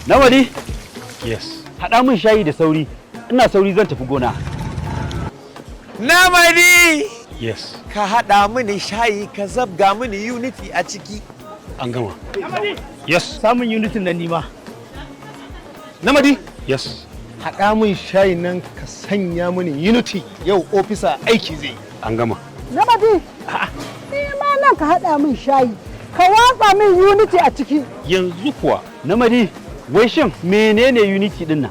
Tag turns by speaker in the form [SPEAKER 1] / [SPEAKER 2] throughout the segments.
[SPEAKER 1] Namadi?
[SPEAKER 2] Yes.
[SPEAKER 1] Haɗa min shayi da sauri. Ina sauri zan tafi gona.
[SPEAKER 3] Namadi!
[SPEAKER 2] Yes.
[SPEAKER 3] Ka haɗa mini shayi ka zabga mini Unity a ciki.
[SPEAKER 2] An gama. Yes.
[SPEAKER 4] Samun Unity nan nima.
[SPEAKER 2] Namadi? Yes.
[SPEAKER 5] Haɗa min shayi nan ka sanya mini Unity, yau ofisa aiki zai.
[SPEAKER 2] An gama.
[SPEAKER 6] Namadi! Ni ma nan ka haɗa min shayi. Ka watsa min Unity a ciki.
[SPEAKER 2] Yanzu kuwa.
[SPEAKER 1] Namadi, wai shin menene Unity din nan?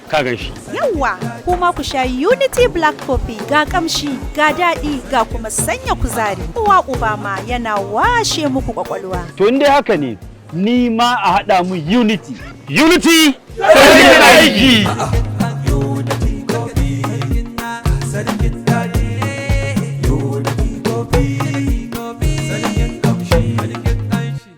[SPEAKER 2] Ka gan shi.
[SPEAKER 7] Yawwa, kuma ku sha Unity Black Coffee, ga kamshi, ga daɗi, ga kuma sanya kuzari. Uwa uba ma yana washe muku kwakwalwa.
[SPEAKER 1] To in dai haka ne, ni ma a haɗa min Unity.
[SPEAKER 2] Unity! Sarkin aiki!
[SPEAKER 8] Unity Coffee, sarkin daɗi. Unity Coffee, sarkin kamshi, sarkin ƙanshi.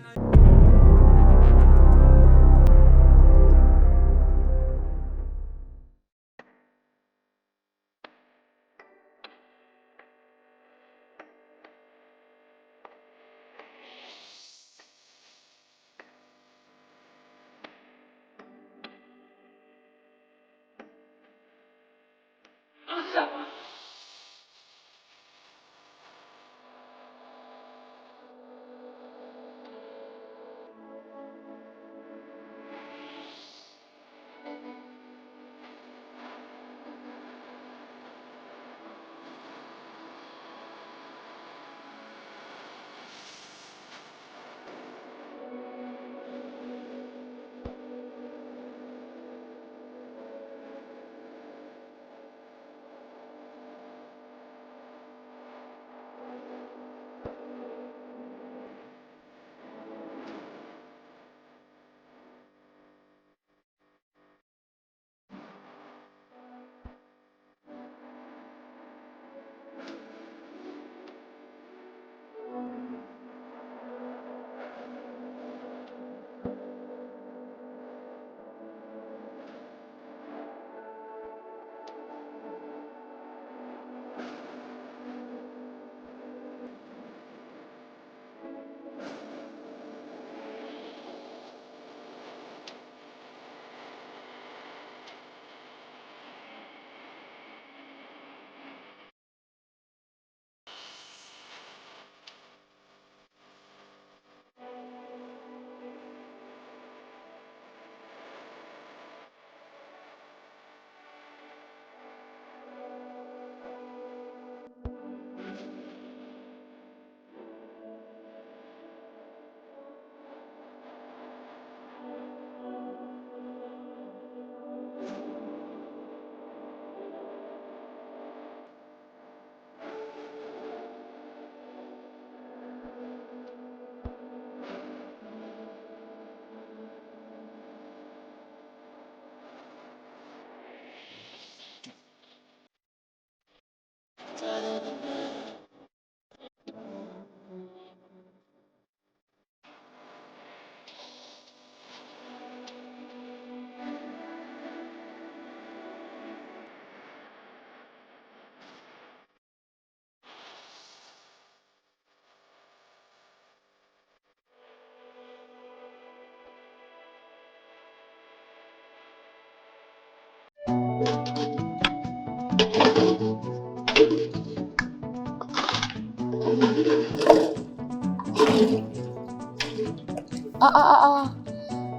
[SPEAKER 9] A a a a.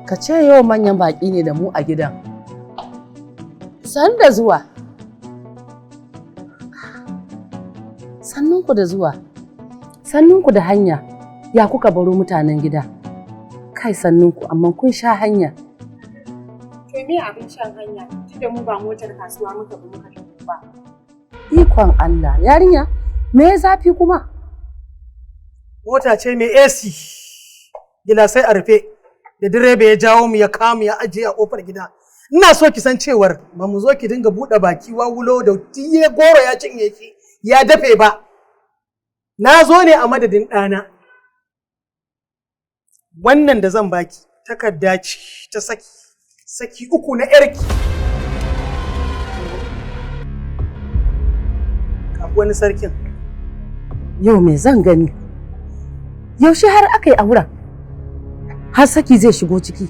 [SPEAKER 9] Ka ce yau manyan baƙi ne da mu a gidan. San da zuwa. Sannunku da zuwa. Sannunku da hanya. Ya kuka baro mutanen gida. Kai, sannunku, amma kun sha hanya.
[SPEAKER 10] To me abin shan hanya, tunda mu ba motar kasuwa muka bi muka tafi ba?
[SPEAKER 9] Ikon Allah, yarinya, me ya zafi kuma?
[SPEAKER 11] Mota ce mai AC, gilasai a rufe, da direba ya jawo mu ya kama ya ajiye a kofar gida. Ina so ki san cewar ba mu zo ki dinga buɗe baki wawulo da tiye goro ya cinye ki ya dafe ba. Na zo ne a madadin ɗana. Wannan da zan baki takarda ce ta saki, saki uku na ‘yarki. Kafi wani sarkin.
[SPEAKER 9] Yau me zan gani? Yaushe har aka yi auren? Har saki zai shigo ciki.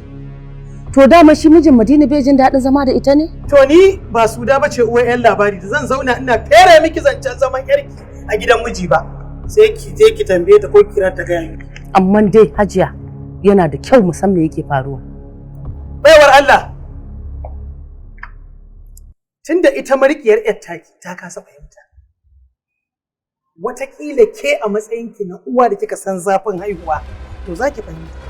[SPEAKER 9] To dama shi mijin Madina bai jin daɗin zama da ita ne?
[SPEAKER 11] To ni ba su da bace uwar 'yan labari da zan zauna ina fere miki zancen zaman yarki a gidan miji ba. Sai ki je ki tambaye ta ko kira ta gaya miki.
[SPEAKER 9] Amma dai Hajiya yana da kyau mu san me yake faruwa.
[SPEAKER 11] Baiwar Allah. Tunda ita marikiyar yar taki ta kasa fahimta. Wataƙila ke a matsayinki na uwa da kika san zafin haihuwa, to za ki fahimta.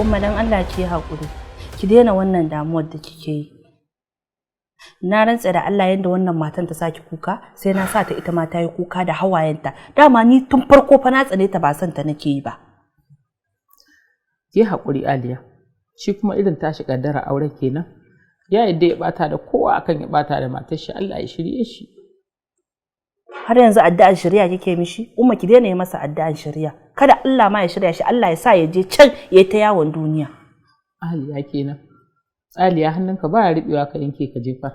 [SPEAKER 4] Umma dan Allah ki yi haƙuri, ki daina wannan damuwar da kike yi. Na rantse da Allah yadda wannan matan ta saki kuka, sai na sa ta ita ma ta yi kuka da hawayenta. Dama ni tun farko fa na tsane ta ba son ta nake yi ba.
[SPEAKER 12] Ki haƙuri Aliya, shi kuma irin tashi kaddara auren kenan. Ya yadda ya bata da kowa akan ya bata da matar shi, Allah ya shirye shi.
[SPEAKER 4] Har yanzu addu'an shirya kike mishi? Umma ki daina yi masa addu'an shirya. Kada Allah ma ya shirya shi, Allah ya sa ya je can ya yi ta yawon duniya.
[SPEAKER 12] Aliya kenan. Aliya hannunka baya riɓewa ka yanke ka jefar.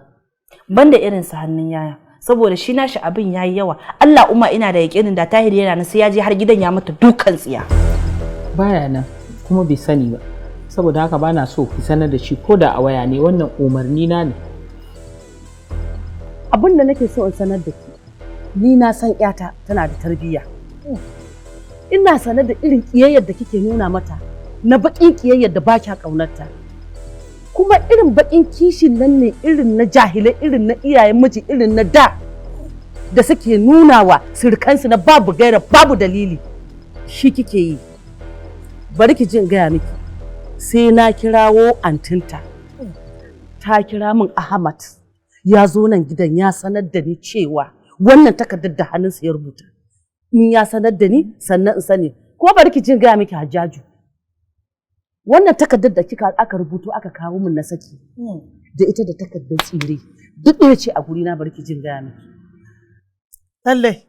[SPEAKER 4] Banda irin sa hannun yaya. Saboda shi nashi abin yayi yawa. Allah umma ina da yaƙinin da Tahir yana nan sai ya je har gidan ya mata dukan tsiya.
[SPEAKER 12] Baya nan kuma bai sani ba. Saboda haka bana so ki sanar da shi ko da a waya ne, wannan umarni na ne.
[SPEAKER 9] Abin da nake so in sanar da ke, ni na san ƴata tana da tarbiyya. Ina sanar da irin ƙiyayyar da kike nuna mata, na baƙin ƙiyayyar da ba kya ƙaunarta. Kuma irin baƙin kishin nan ne irin na jahilai, irin na iyayen miji, irin na da da suke nuna wa surukansu na babu gaira babu dalili. Shi kike yi. Bari ki ji in gaya miki. Sai na kirawo antinta. Ta kira min Ahmad. Ya zo nan gidan ya sanar da ni cewa wannan takardar da hannunsa ya rubuta. In ya sanar da ni sannan in sani. Ko bari ki jin gaya miki Hajjaju. Wannan takardar da kika aka rubuto aka kawo min na saki. Da ita da takardar tsire. Duk ɗaya ce a guri na, bari ki jin gaya miki.
[SPEAKER 11] Lallai,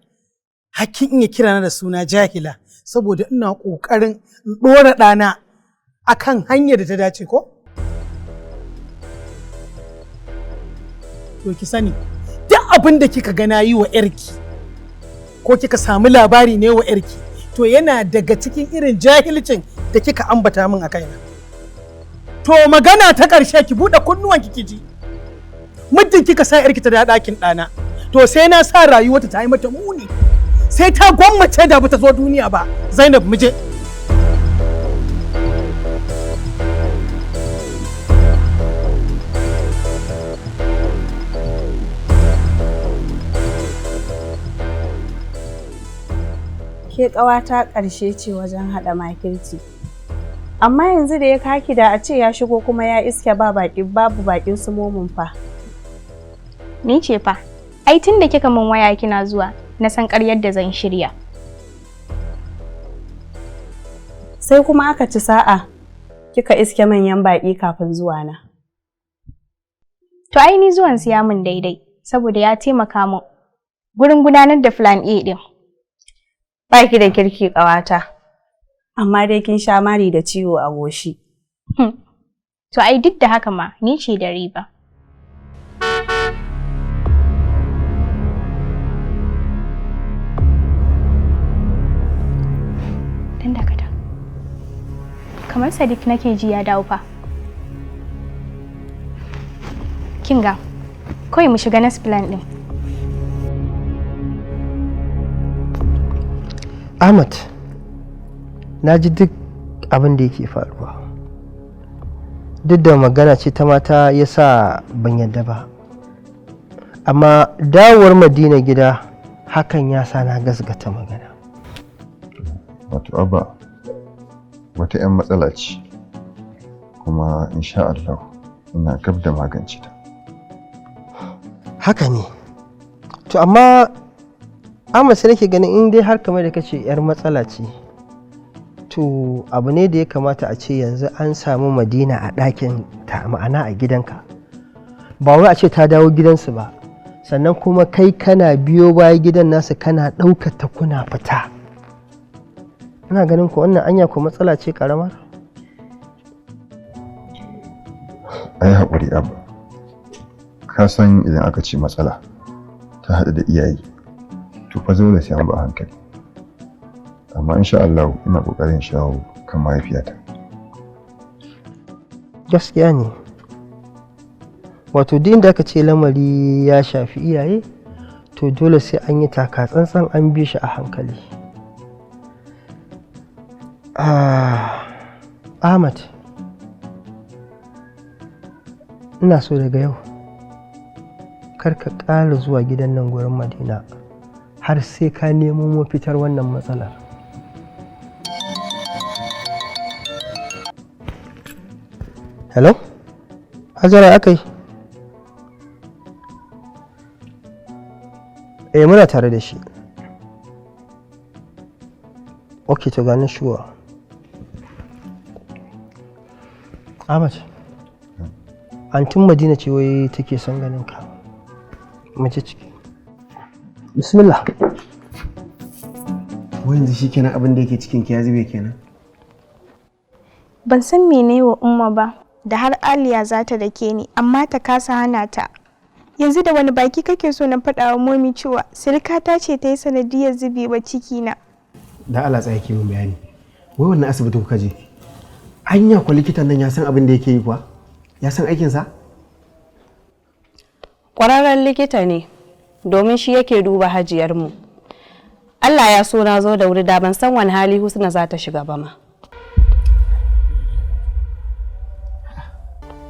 [SPEAKER 11] hakkin iya kira na da suna jahila saboda ina ƙoƙarin in ɗora ɗana akan hanyar da ta dace ko? To ki sani, duk abin da kika ga na yi wa ‘yarki ko kika samu labari ne wa ‘yarki, to yana daga cikin irin jahilcin da kika ambata min a kaina. To magana ta ƙarshe, ki buɗe kunnuwanki ki ji. Muddin kika sa ‘yarki ta da ɗakin ɗana, to sai na sa rayuwarta ta yi mata muni. Sai ta gwammace da bata zo duniya ba. Zainab muje.
[SPEAKER 10] Ke ƙawata ƙarshe ce wajen haɗa makirci. Amma yanzu da ya kaki da a ce ya shigo kuma ya iske ba baƙi, babu baƙin su momin fa.
[SPEAKER 13] Ni ce fa, ai tun da kika min waya kina zuwa, na san ƙaryar da zan shirya.
[SPEAKER 10] Sai kuma aka ci sa'a kika iske manyan baƙi kafin zuwa na.
[SPEAKER 13] To ai ni zuwan siya min daidai, saboda ya taimaka min gurin gudanar da plan A din.
[SPEAKER 10] Baki da kirki ƙawata, amma dai kin sha mari da ciwo a goshi.
[SPEAKER 13] To ai duk da haka ma ni ce da riba. Dan dakata. Kamar Sadiq nake ji ya dawo fa. Kinga, kawai mu shiga next plan din.
[SPEAKER 14] Ahmad, na ji duk abin da yake faruwa. Duk da magana ce ta mata ya sa ban yadda ba. Amma dawowar Madina gida hakan ya sa na gasgata magana.
[SPEAKER 15] Wato Abba, wata 'yan matsala ce, kuma insha Allah ina gab da magance ta.
[SPEAKER 14] Haka ne. To amma Ahmad, sai nake ganin in dai har kamar da kace 'yar matsala ce, to abu ne da ya kamata a ce yanzu an samu Madina a ɗakin ta, ma'ana a gidanka. Ba wai a ce ta dawo gidansu ba, sannan kuma kai kana biyo baya gidan nasu kana ɗaukar ta kuna fita. Ina ganin ko wannan anya ko matsala ce ƙaramar?
[SPEAKER 15] Ai haƙuri Abba. Ka san idan aka ce matsala ta haɗu da iyaye, To fa dole sai an ba hankali. Amma insha Allah ina kokarin shawo kan mahaifiyata.
[SPEAKER 14] Gaskiya ne. Wato duk inda aka ce lamari ya shafi iyaye, to dole sai an yi taka tsantsan, an bi shi a hankali. Ahmad, ina so daga yau kar ka ƙara zuwa gidan nan gurin Madina har sai ka nemo mafitar wannan matsalar. Hello? Hajara, aka yi? Eh, muna tare da shi. Ok, to ganin shigowa. Ahmad, antin Madina ce wai take son ganin ka. Mace ciki. Bismillah.
[SPEAKER 16] Wai yanzu shikenan abin da yake cikin ki ya zube kenan?
[SPEAKER 13] Ban san mene wa Umma ba, da har Aliya za ta dake ni, amma ta kasa hana ta. Yanzu da wani baki kake so na faɗa wa Momi cewa sirikata ce ta yi sanadiyar zubewa cikina?
[SPEAKER 16] Da Allah tsaya ki min bayani. Wai wannan asibiti kuka je? Anya ko likitan nan ya san abin da yake yi kuwa? Ya san aikinsa?
[SPEAKER 10] Ƙwararren likita ne, domin shi yake duba hajiyarmu. Allah ya so na zo da wuri, da ban san wani hali Husna za ta shiga ba ma.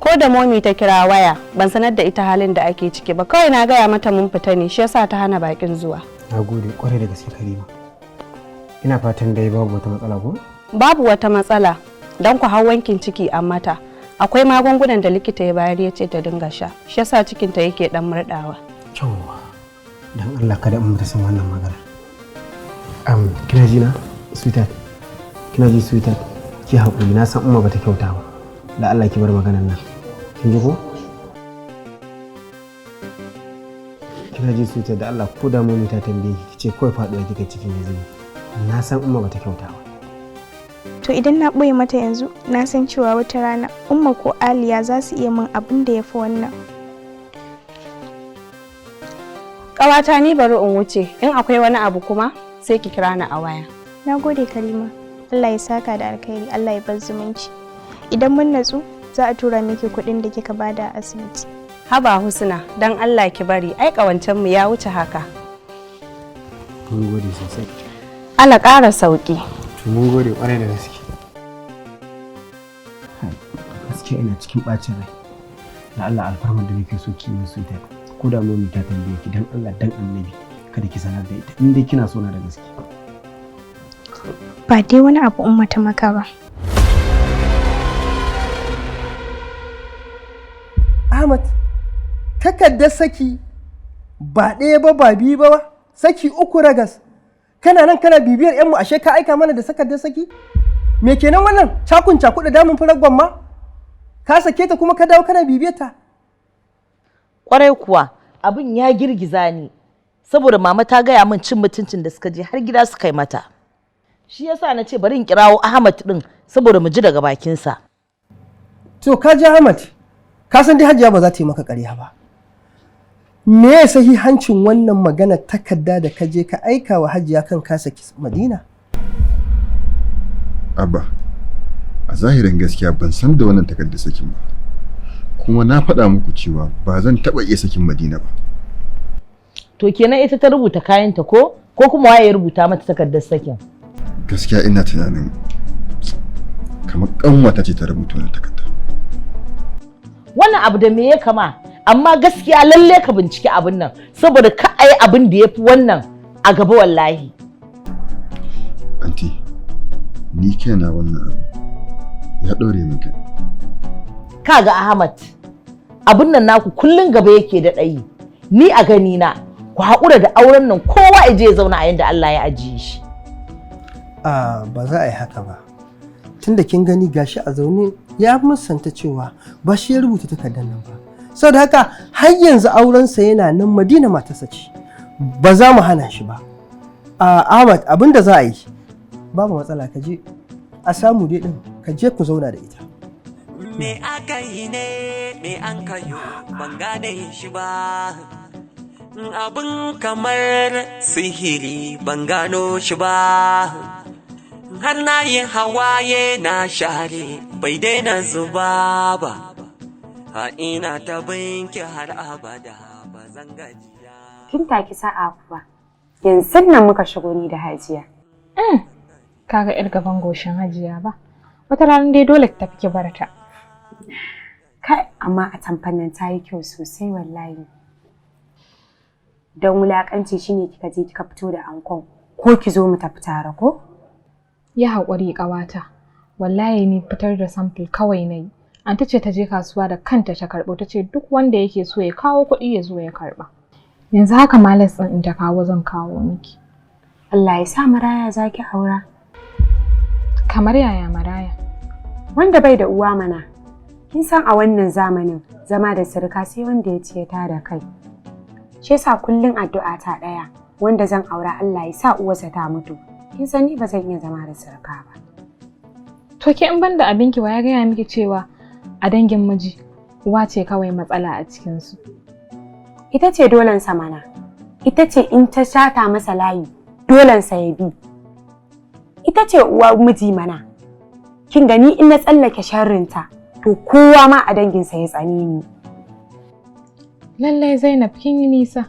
[SPEAKER 10] Ko da Momi ta kira waya, ban sanar da ita halin da ake ciki ba, kawai na gaya mata mun fita ne, shi yasa ta hana bakin zuwa.
[SPEAKER 16] Na gode kwarai da gaske, Karima. Ina fatan dai babu wata matsala ko?
[SPEAKER 10] Babu wata matsala, don ku hau wankin ciki an mata. Akwai magungunan da likita ya bayar ya ce ta dinga sha, shi yasa cikinta yake dan murdawa.
[SPEAKER 16] Yawwa. Dan Allah kada in ta san wannan magana. Kina ji na? Sweetheart. Kina ji, sweetheart? Ki haƙuri, na san Umma bata kyauta ba. Da Allah ki bar maganar nan. Kin ji ko? Kina ji, sweetheart, da Allah ko da Mummy ta tambaye ki, ki ce kawai faɗuwa kika cikin ya zube. Na san Umma bata kyauta ba.
[SPEAKER 13] To idan na ɓoye mata yanzu, na san cewa wata rana Umma ko Aliya za su iya min abin da ya fi wannan.
[SPEAKER 10] Ƙawata, ni bari in wuce, in akwai wani abu kuma sai ki kira ni a waya.
[SPEAKER 13] Na gode, Karima. Allah ya saka da alkhairi, Allah ya bar zumunci. Idan mun natsu, za a tura miki kuɗin da kika bada a asibiti.
[SPEAKER 10] Haba Husna, dan Allah ki bari, ai ƙawancen mu ya wuce haka.
[SPEAKER 16] Mun gode sosai.
[SPEAKER 10] Allah ƙara sauƙi.
[SPEAKER 16] To mun gode kwarai da gaske. Gaskiya ina cikin ɓacin rai. Da Allah alfarmar da nake so ki yi, sweetheart. Ko da Mummy ta tambaye ki, dan Allah dan Annabi kada ki sanar da ita in dai kina so na da gaske.
[SPEAKER 13] Ba dai wani abu Umma ta maka ba.
[SPEAKER 14] Ahmad, takardar saki ba ɗaya ba, ba biyu ba, saki uku ragas. Kana nan kana bibiyar 'yanmu, ashe ka aika mana da takardar saki? Me kenan wannan cakun cakuɗa damun furar gwamma? Ka sake ta kuma ka dawo kana bibiyar ta.
[SPEAKER 9] Kwarai kuwa, abin ya girgiza ni. Saboda mama ta gaya min cin mutuncin da suka je har gida suka yi mata. Shi yasa na ce bari in kirawo Ahmad din saboda mu ji daga bakinsa.
[SPEAKER 14] To ka ji Ahmad, ka san dai Hajiya ba za ta yi maka ƙarya ba. Me ya sahihancin wannan magana takarda da ka je ka aika wa Hajiya kan ka saki Madina?
[SPEAKER 15] Abba, a zahirin gaskiya ban san da wannan takardar sakin ba. Kuma na faɗa muku cewa ba zan taɓa iya sakin Madina ba.
[SPEAKER 9] To kenan ita ta rubuta kayanta ko kuma waye ya rubuta mata takardar sakin?
[SPEAKER 15] Gaskiya ina tunanin kamar ƙanwata ce ta rubuta wannan takarda.
[SPEAKER 9] Wannan abu da me ya kama? Amma gaskiya lalle ka binciki abin nan saboda ka ayi abin da ya fi wannan a gaba wallahi.
[SPEAKER 15] Anti, ni kaina wannan abu ya ɗaure min kai.
[SPEAKER 9] Kaga Ahmad, abin nan naku kullun gaba yake da ɗayi. Ni a gani na ku haƙura da auren nan, kowa ya je ya zauna a yanda Allah ya ajiye shi.
[SPEAKER 14] A ba za a yi haka ba. Tunda kin gani gashi a zaune ya musanta cewa ba shi ya rubuta takardar nan ba. Saboda haka har yanzu aurensa yana nan, Madina matarsa ce. Ba za mu hana shi ba. A Ahmad, abin da za a yi, babu matsala, ka je a samu dai din ka je ku zauna da ita.
[SPEAKER 8] Me aka yi ne, me an kayo, ban gane shi ba. Abin kamar sihiri ban gano shi ba, har na yi hawaye na share bai daina zuba ba. Ha ina ta binki har abada ba zan gaji.
[SPEAKER 10] Kin taki sa'a kuwa. Yanzu nan muka shigo ni da Hajiya.
[SPEAKER 17] Kaga yar gaban goshin Hajiya ba. Wata rana dai dole ki tafi ki bar ta.
[SPEAKER 10] Kai, amma a tamfan nan ta yi kyau sosai wallahi. Don wulakanci shine kika je kika fito da ankon, ko ki zo mu tafi tare ko?
[SPEAKER 17] Ya haƙuri ƙawata. Wallahi ni fitar da sample kawai na yi. Anta ce ta je kasuwa da kanta ta karɓo, ta ce duk wanda yake so ya kawo kuɗi ya zo ya karɓa. Yanzu haka malas ɗin in ta kawo zan kawo miki.
[SPEAKER 10] Allah ya sa maraya zaki aura.
[SPEAKER 17] Kamar yaya maraya?
[SPEAKER 10] Wanda bai da uwa mana. Kin san a wannan zamanin zama da sirka sai wanda ya ce ta da kai. Shi yasa kullum addu'a ta ɗaya, wanda zan aura Allah ya sa uwarsa ta mutu. Kin san ni ba zan iya zama da sirka ba.
[SPEAKER 17] To ke in banda abinki wa ya gaya miki cewa a dangin miji uwa ce kawai matsala a cikinsu?
[SPEAKER 10] Ita ce dolensa mana. Ita ce in ta shata masa layi dolensa ya bi. Ita ce uwa miji mana. Kin gani in na tsallake sharrinta to kowa ma a danginsa ya tsane ni.
[SPEAKER 17] Lallai Zainab kin yi nisa.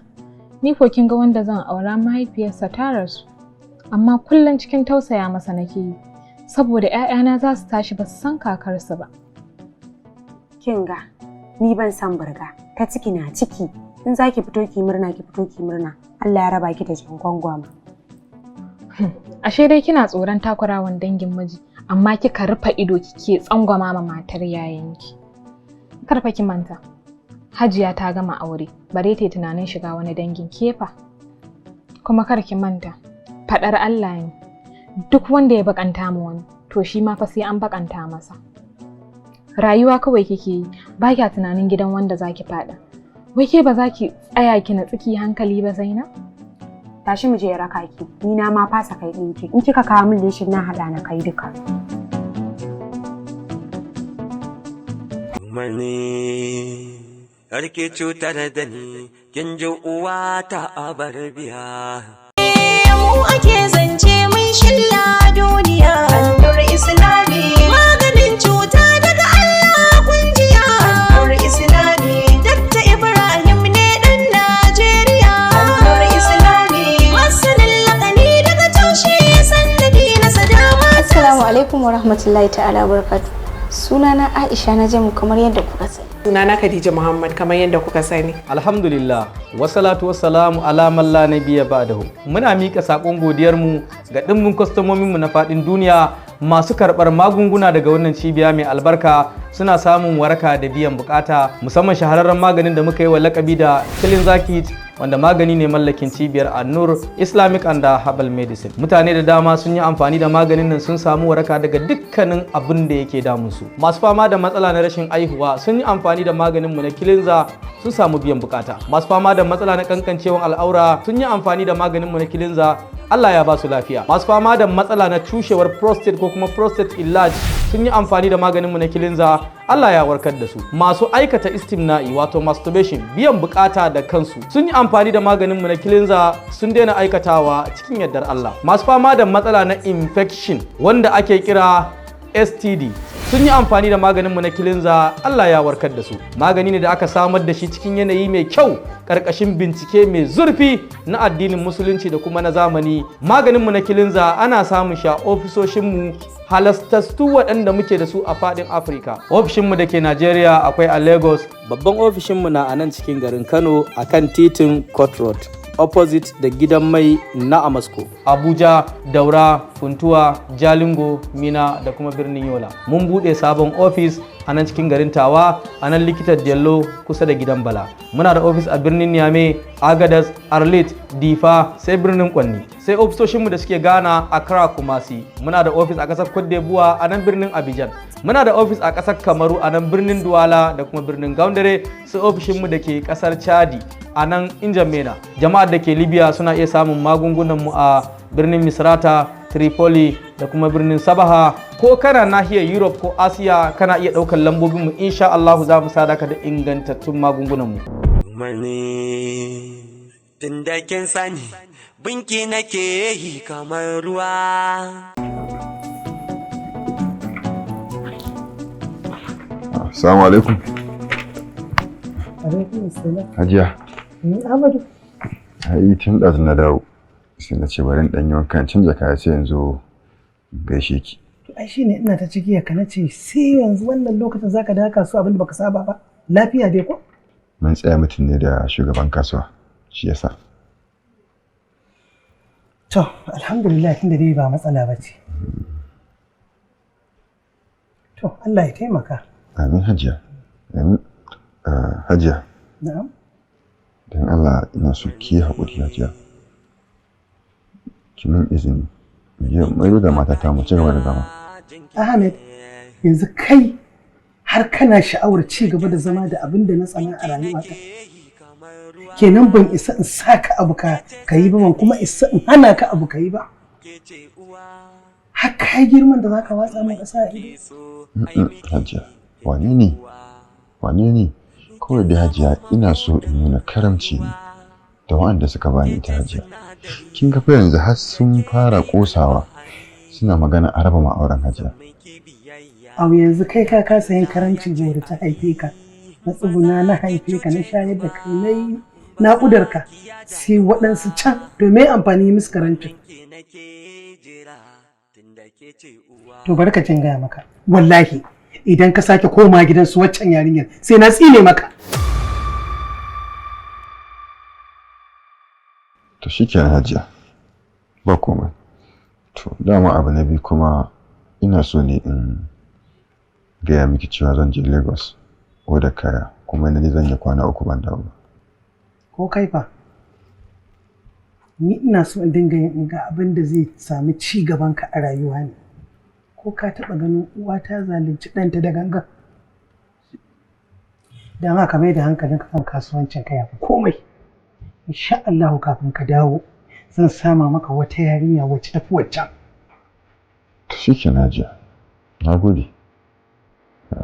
[SPEAKER 17] Ni ko kin ga wanda zan aura mahaifiyarsa ta rasu. Amma kullum cikin tausaya masa nake yi. Saboda 'ya'yana za su tashi ba su san kakarsu ba.
[SPEAKER 10] Kin ga ni ban san burga, ta ciki na ciki. In za ki fito ki murna, ki fito ki murna. Allah ya raba ki da jan gwangwama.
[SPEAKER 17] Ashe dai kina tsoron takurawan dangin miji, amma kika rufe ido kike tsangwama ma matar yayanki. Kar fa ki manta. Hajiya ta gama aure, bare ta yi tunanin shiga wani dangin kefa. Kuma kar ki manta, faɗar Allah ne. Duk wanda ya bakanta ma wani, to shi ma fa sai an bakanta masa. Rayuwa kawai kike yi, ba kya tunanin gidan wanda zaki faɗa. Wai ke ba za ki tsaya ki natsi ki hankali ba Zainab?
[SPEAKER 10] Tashi mu je raka ki. Ni na ma fasa kai ɗinki. In kika kawo min leshin na haɗa na kai duka.
[SPEAKER 8] Mani harki cutar da ni, kin ji uwa ta abar biya.
[SPEAKER 7] Mu ake zance mun shilla duniya. Annur Islami maganin cuta daga Allah kunjiya. Annur Islami Dr. Ibrahim ne dan Najeriya. Annur Islami masanin lakani daga tushe sannadi na sadama.
[SPEAKER 13] Assalamu alaikum wa rahmatullahi ta'ala wa barakatuh. Sunana Aisha na jamu kamar yadda kuka sani.
[SPEAKER 18] Sunana Khadija Muhammad kamar yadda kuka sani.
[SPEAKER 19] Alhamdulillah, wasalatu wassalamu ala man la nabiyya ba'dahu. Muna mika sakon godiyarmu ga dimbin kwastomominmu na fadin duniya masu karɓar magunguna daga wannan cibiya mai albarka, suna samun waraka da biyan bukata, musamman shahararren maganin da muka yi wa lakabi da Killing Zakit, wanda magani ne mallakin cibiyar Annur Islamic and Herbal Medicine. Mutane da dama sun yi amfani da maganin nan sun samu waraka daga dukkanin abin da yake damun su. Masu fama da matsala na rashin aihuwa sun yi amfani da maganin mu na Kilinza sun samu biyan bukata. Masu fama da matsala na kankancewan al'aura sun yi amfani da maganin mu na Kilinza, Allah ya ba su lafiya. Masu fama da matsala na cushewar prostate ko kuma prostate enlarge sun yi amfani da maganin mu na Kilinza, Allah ya warkar da su. Masu aikata istimna'i wato masturbation, biyan bukata da kansu, sun yi amfani da maganin mu na Kilinza sun daina aikatawa cikin yardar Allah. Masu fama da matsala na infection wanda ake kira STD sun yi amfani da maganinmu na Kilinza, Allah ya warkar da su. Magani ne da aka samar da shi cikin yanayi mai kyau karkashin bincike mai zurfi na addinin musulunci da kuma na zamani. Maganinmu na Kilinza ana samun shi a ofisoshinmu halastastu waɗanda muke da su a faɗin Afirka. Ofishinmu da ke Najeriya akwai a Lagos.
[SPEAKER 20] Babban ofishinmu na a nan cikin garin Kano a kan titin Court Road, opposite da gidan mai na Amasko.
[SPEAKER 19] Abuja, Daura, Funtuwa, Jalingo, Mina da kuma birnin Yola. Mun buɗe sabon ofis a nan cikin garin Tawa, a nan likitar Dello kusa da gidan Bala. Muna da ofis a birnin Niamey, Agadas, Arlit, Difa, sai birnin Kwanni. Sai ofisoshinmu da suke Ghana, Accra, Kumasi. Muna da ofis a ƙasar Cote d'Ivoire a nan birnin Abidjan. Muna da ofis a ƙasar Kamaru a nan birnin Douala da kuma birnin Gaundare, sai ofishinmu da ke ƙasar Chadi a nan Injamena. Jama'ar da ke Libya suna iya samun magungunanmu a birnin Misrata, Tripoli da kuma birnin Sabaha. Ko kana nahiyar Europe ko Asiya, kana iya ɗaukar lambobinmu, insha Allahu za mu sadaka da ingantattun magungunanmu.
[SPEAKER 8] Mani Tunda kin sani binki nake yi kamar ruwa.
[SPEAKER 15] Assalamu alaikum.
[SPEAKER 11] Alaikum salam.
[SPEAKER 15] Hajiya.
[SPEAKER 11] Ahmadu.
[SPEAKER 15] Ai tun ɗazu na dawo. Sai na ce bari in ɗan yi wanka in canza kaya sai yanzu gaishe ki.
[SPEAKER 11] To ai shine ina ta ciki ka nace sai yanzu wannan lokacin zaka dawo kasuwa abinda baka saba ba. Lafiya dai ko?
[SPEAKER 15] Mun tsaya mutum ne da shugaban kasuwa. Shi yasa.
[SPEAKER 11] To alhamdulillah tunda dai ba matsala ba ce. To Allah ya taimaka.
[SPEAKER 15] Amin Hajiya. Amin. Hajiya.
[SPEAKER 11] Na'am.
[SPEAKER 15] Don Allah ina so ki yi haƙuri Hajiya. Ki min izini. Mu je mu maido da matata mu ci gaba da zama.
[SPEAKER 11] Ahmed, yanzu kai har kana sha'awar ci gaba da zama da abin da na tsana a rayuwata. Kenan ban isa in sa ka abu ka yi ba, ban kuma isa in hana ka abu ka yi ba. Har ka yi girman da za ka watsa min ƙasa a ido.
[SPEAKER 15] Hajiya, wane ne? Wane ne? Kawai dai Hajiya ina so in nuna karamci ne da waɗanda suka bani ita Hajiya. Kin ga fa yanzu har sun fara ƙosawa suna magana a raba ma'auren Hajiya.
[SPEAKER 11] Au yanzu kai ka kasa yin karamci da ta haife ka. Na tsuguna na haife ka na shayar da kai na yi naƙudar ka sai waɗansu can to me amfani musu karamci. To bari ka jin gaya maka wallahi idan ka sake koma gidansu waccan yarinyar sai na tsine maka.
[SPEAKER 15] To shikenan Hajiya, ba komai. To dama abu na biyu kuma ina so ne in gaya miki cewa zan je Lagos oda kaya kuma na je zan yi kwana 3 ban dawo ba.
[SPEAKER 11] Ko kai fa? Ni ina so in dinga yin ga abin da zai sami ci gaban ka a rayuwa ne. Ko ka taɓa ganin uwa ta zalunci ɗanta da gangan? Don haka mai da hankalinka kan kasuwancin ka yafi komai. Insha Allahu kafin ka dawo zan sama maka wata yarinya wacce tafi waccan.
[SPEAKER 15] To shikenan Hajiya, na gode.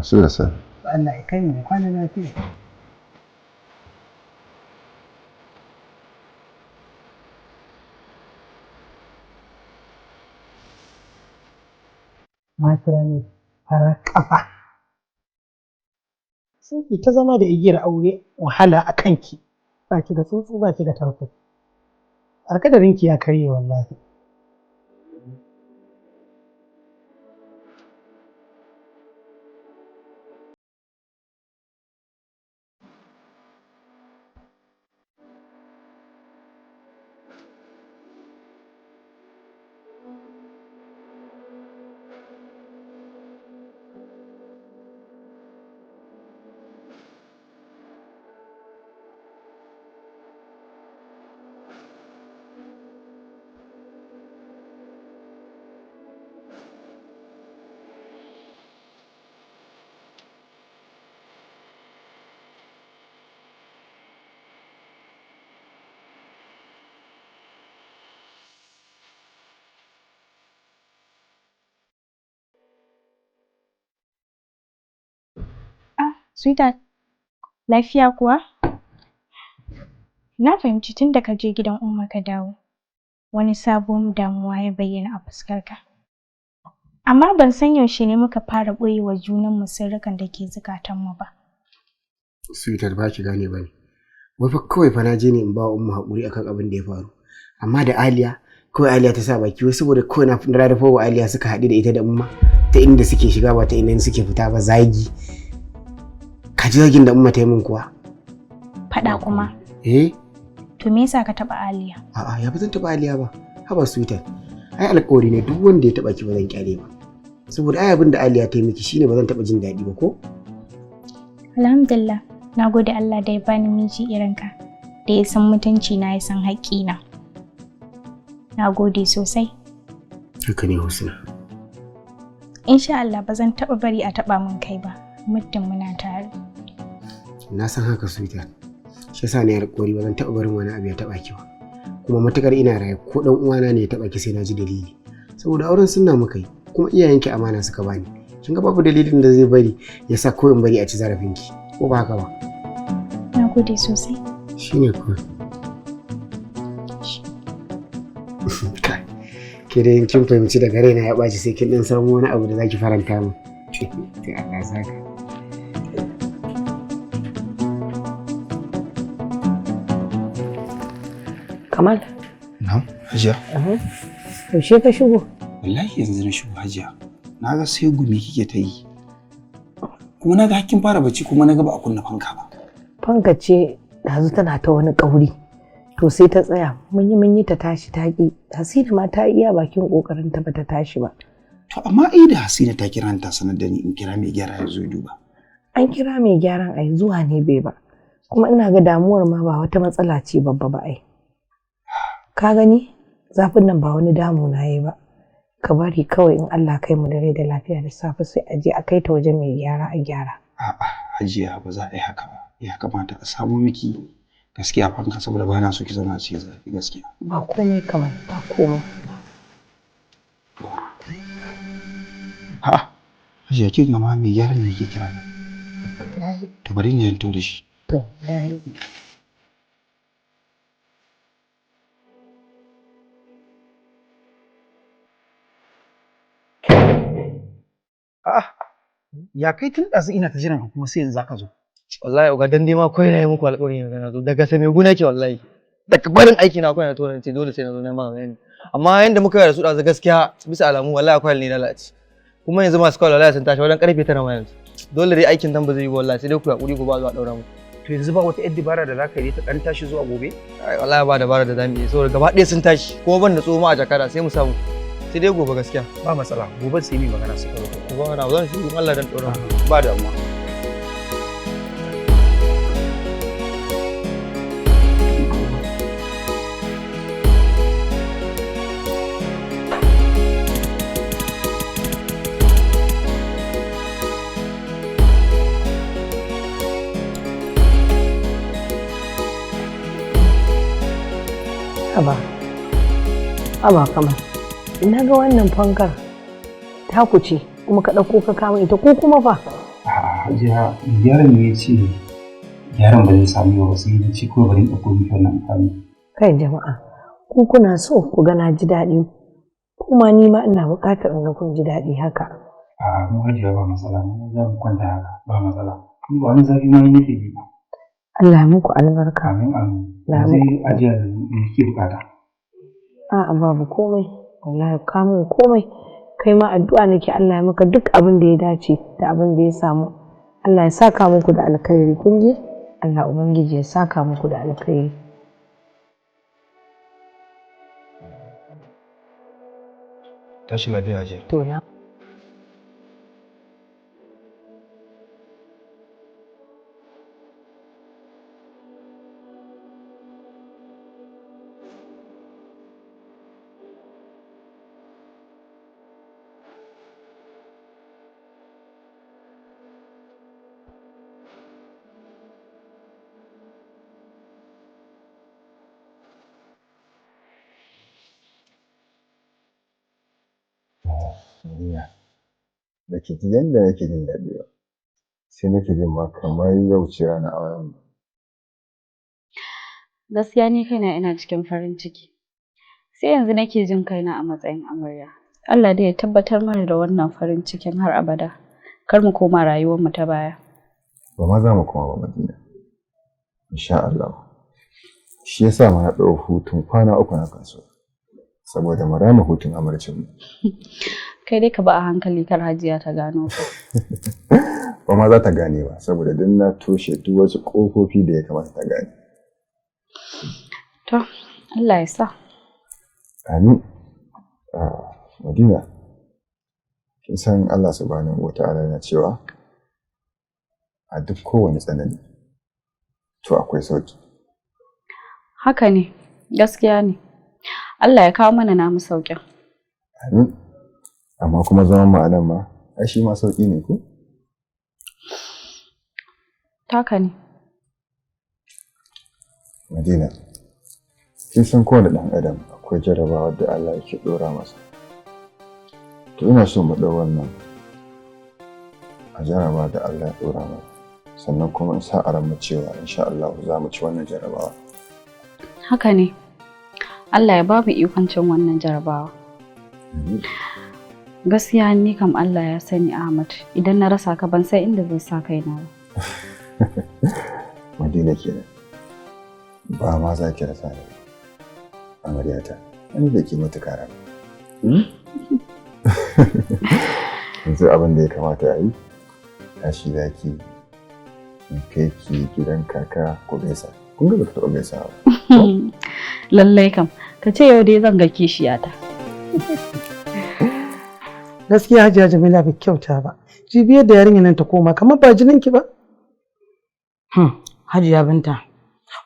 [SPEAKER 15] Sai da safe.
[SPEAKER 11] Allah ya kai mu kwana lafiya. Mata ne farar ƙafa. Sai ki ta zama da igiyar aure wahala a kanki. Ba ki da tsuntsu ba ki da tarko. Alƙadarinki ya karye wallahi.
[SPEAKER 13] Sweetheart, lafiya kuwa? Na fahimci tun da ka je gidan Umma ka dawo, wani sabon damuwa ya bayyana a fuskarka. Amma ban san yaushe ne muka fara ɓoye wa junanmu sirrikan da ke zukatanmu ba.
[SPEAKER 16] Sweetheart ba ki gane ba ne. Wai fa kawai fa na je ne in ba Umma haƙuri akan abin da ya faru. Amma da Aliya, kawai Aliya ta sa baki wai saboda kawai na rarrafa wa Aliya suka haɗu da ita da Umma ta inda suke shiga ba ta inda suke fita ba zagi. Ka ji zagin da Umma ta yi min kuwa?
[SPEAKER 13] Faɗa kuma.
[SPEAKER 16] Eh?
[SPEAKER 13] To me yasa ka taɓa Aliya?
[SPEAKER 16] A'a, ya ba zan taɓa Aliya ba. Haba sweetheart. Ai alƙawari ne duk wanda ya taɓa ki ba zan kyale ba. Saboda ai abin da Aliya ta yi miki shine ba zan taɓa jin daɗi ba ko?
[SPEAKER 13] Alhamdulillah, na gode Allah da ya bani miji irin ka, da ya san mutunci na ya san haƙƙina. Na gode sosai.
[SPEAKER 16] Haka ne Husna.
[SPEAKER 13] Insha Allah ba zan taɓa bari a taɓa min kai ba, muddin muna tare.
[SPEAKER 16] Na san haka sweetheart. Shi yasa na yi alƙawari ba zan taɓa barin wani abu ya taɓa ki ba. Kuma matukar ina raye ko ɗan uwana ne ya taɓa ki sai na ji dalili. Saboda auren sunna muka yi kuma iyayenki amana suka bani. Kin ga babu dalilin da zai bari ya sa ko in bari a ci zarafinki ko ba haka ba.
[SPEAKER 13] Na gode sosai.
[SPEAKER 16] Shine kawai. Ke dai kin fahimci daga raina ya ɓaci sai kin dan samu wani abu da zaki faranta min. To Allah ya saka.
[SPEAKER 18] Kamal.
[SPEAKER 21] Na'am, Hajiya.
[SPEAKER 18] Yaushe ka shigo?
[SPEAKER 21] Wallahi yanzu na shigo Hajiya. Na ga sai gumi kike ta yi. Kuma na ga hakkin fara bacci kuma na ga ba a kunna fanka ba.
[SPEAKER 18] Fanka ce ɗazu tana ta wani ƙauri. To sai ta tsaya mun yi ta tashi ta ƙi. Hasina ma ta iya bakin ƙoƙarin ta bata tashi ba.
[SPEAKER 21] To amma ai da Hasina ta kira ni ta sanar da ni in kira mai gyara ya zo ya duba.
[SPEAKER 18] An kira mai gyaran ai zuwa ne bai ba. Kuma ina ga damuwar ma ba wata matsala ce babba ba ai. Ka gani zafin nan ba wani damu na yi ba. Ka bari kawai in Allah kai mu da rai da lafiya da safe sai a je a kai ta wajen mai gyara a gyara.
[SPEAKER 21] A'a Hajiya ba za a yi haka ba. Ya kamata a samo miki gaskiya fanka saboda ba na so ki zauna a cikin zafi gaskiya.
[SPEAKER 18] Ba komai kamar ba komai.
[SPEAKER 21] A'a Hajiya kin ga ma mai gyaran ne yake kira na. To bari in je in da shi.
[SPEAKER 18] To yayi.
[SPEAKER 21] A'a ya kai tun ɗazu ina ta jiran ka kuma sai yanzu zaka zo.
[SPEAKER 22] Wallahi oga dan dai ma kawai na yi muku alƙawari yanzu na zo daga sai mai guna ke wallahi. Daga barin aiki na kawai na to na ce dole sai na zo na ma bayani. Amma yanda muka yi da su ɗazu gaskiya bisa alamu wallahi akwai ne lalace. Kuma yanzu masu kawai wallahi sun tashi wajen karfe 9 ma yanzu. Dole dai aikin dan ba zai yi ba wallahi sai dai ku hakuri ku ba zuwa ɗaura mu.
[SPEAKER 21] To yanzu ba wata 'yar dabara da zaka yi ta ɗan tashi zuwa gobe?
[SPEAKER 22] Ai wallahi ba dabara da zamu yi saboda gaba ɗaya sun tashi kuma ban da tsoma a jakara sai mu samu. Sai dai gobe gaskiya.
[SPEAKER 21] Ba matsala gobe sai mu magana sai ka zo.
[SPEAKER 22] Gobe na zan shi Allah dan ɗora mu.
[SPEAKER 21] Ba damuwa.
[SPEAKER 18] Haba. Haba Kamal. Na ga wannan fankar taku ce kuma ka ɗauko ka kama ita ko kuma fa.
[SPEAKER 21] A'a Hajiya gyaran ne ya ce gyaran ba zai samu ba sai na ce kawai bari in ɗauko miki wannan amfani.
[SPEAKER 18] Kai jama'a ku kuna so ku ga na ji daɗi kuma ni ma ina buƙatar in ga kun ji daɗi haka.
[SPEAKER 21] A'a mu Hajiya ba matsala mu za mu kwanta haka ba matsala. Ni ba wani zafi ma ni nake ji ba.
[SPEAKER 18] Allah ya muku albarka.
[SPEAKER 21] Amin amin.
[SPEAKER 18] Allah ya
[SPEAKER 21] Yanzu
[SPEAKER 18] muku.
[SPEAKER 21] Hajiya me kike buƙata?
[SPEAKER 18] A'a babu komai wallahi ka mun komai kai ma addu'a nake Allah ya maka duk abin da ya dace da abin da ya samu. Allah ya saka muku da alkhairi kun ji? Allah ubangiji ya saka muku da alkhairi.
[SPEAKER 21] Tashi lafiya Hajiya.
[SPEAKER 18] To na
[SPEAKER 15] Duniya da ke ji yadda nake jin daɗi ba sai nake jin ma kamar yau ce ranar auren mu.
[SPEAKER 23] Gaskiya ni kaina ina cikin farin ciki. Sai yanzu nake jin kaina a matsayin amarya. Allah dai ya tabbatar mana da wannan farin cikin har abada. Kar mu koma rayuwarmu ta baya.
[SPEAKER 15] Ba ma za mu koma ba Madina insha Allah. Shi yasa ma na ɗau hutun kwana 3 na kasuwa saboda mu rama hutun amarcin mu.
[SPEAKER 23] Kai dai ka ba a hankali kar Hajiya ta gano ka.
[SPEAKER 15] Ba ma za ta gane ba saboda duk na toshe duk wasu ƙofofi da ya kamata ta gane.
[SPEAKER 23] To, Allah ya sa.
[SPEAKER 15] Amin. Ah, Madina, kin san Allah subhanahu wa ta'ala yana cewa a duk kowane tsanani to akwai sauki.
[SPEAKER 23] Haka ne, gaskiya ne. Allah ya kawo mana namu sauƙin.
[SPEAKER 15] Amin. Amma kuma zaman mu a nan ma, ai shi ma sauki ne ko?
[SPEAKER 23] Haka ne.
[SPEAKER 15] Madina, kin san kowane ɗan adam akwai jarabawar da Allah yake ɗora masa. To ina so mu ɗau wannan a jaraba da Allah ya ɗora mana. Sannan kuma in sa a ranmu cewa insha Allah za mu ci wannan jarabawa.
[SPEAKER 23] Haka ne. Allah ya ba mu ikon cin wannan jarabawa. Gaskiya ni kam Allah ya sani Ahmad, idan na rasa ka ban san inda zan sa kaina ba.
[SPEAKER 15] Madina kenan. Ba ma za ki rasa ni. Amaryata, an da ke mata kara. Yanzu abin da ya kamata a yi, tashi za ki in kai ki gidan kaka ko gaisa. Kun ga ba ka taɓa gaisa ba.
[SPEAKER 23] Lallai kam, ka ce yau dai zan ga kishiyata.
[SPEAKER 11] Gaskiya Hajiya Jamila bai kyauta ba. Jibiyar da yarinyar nan ta koma kamar ba jininki ba.
[SPEAKER 9] Hajiya Binta,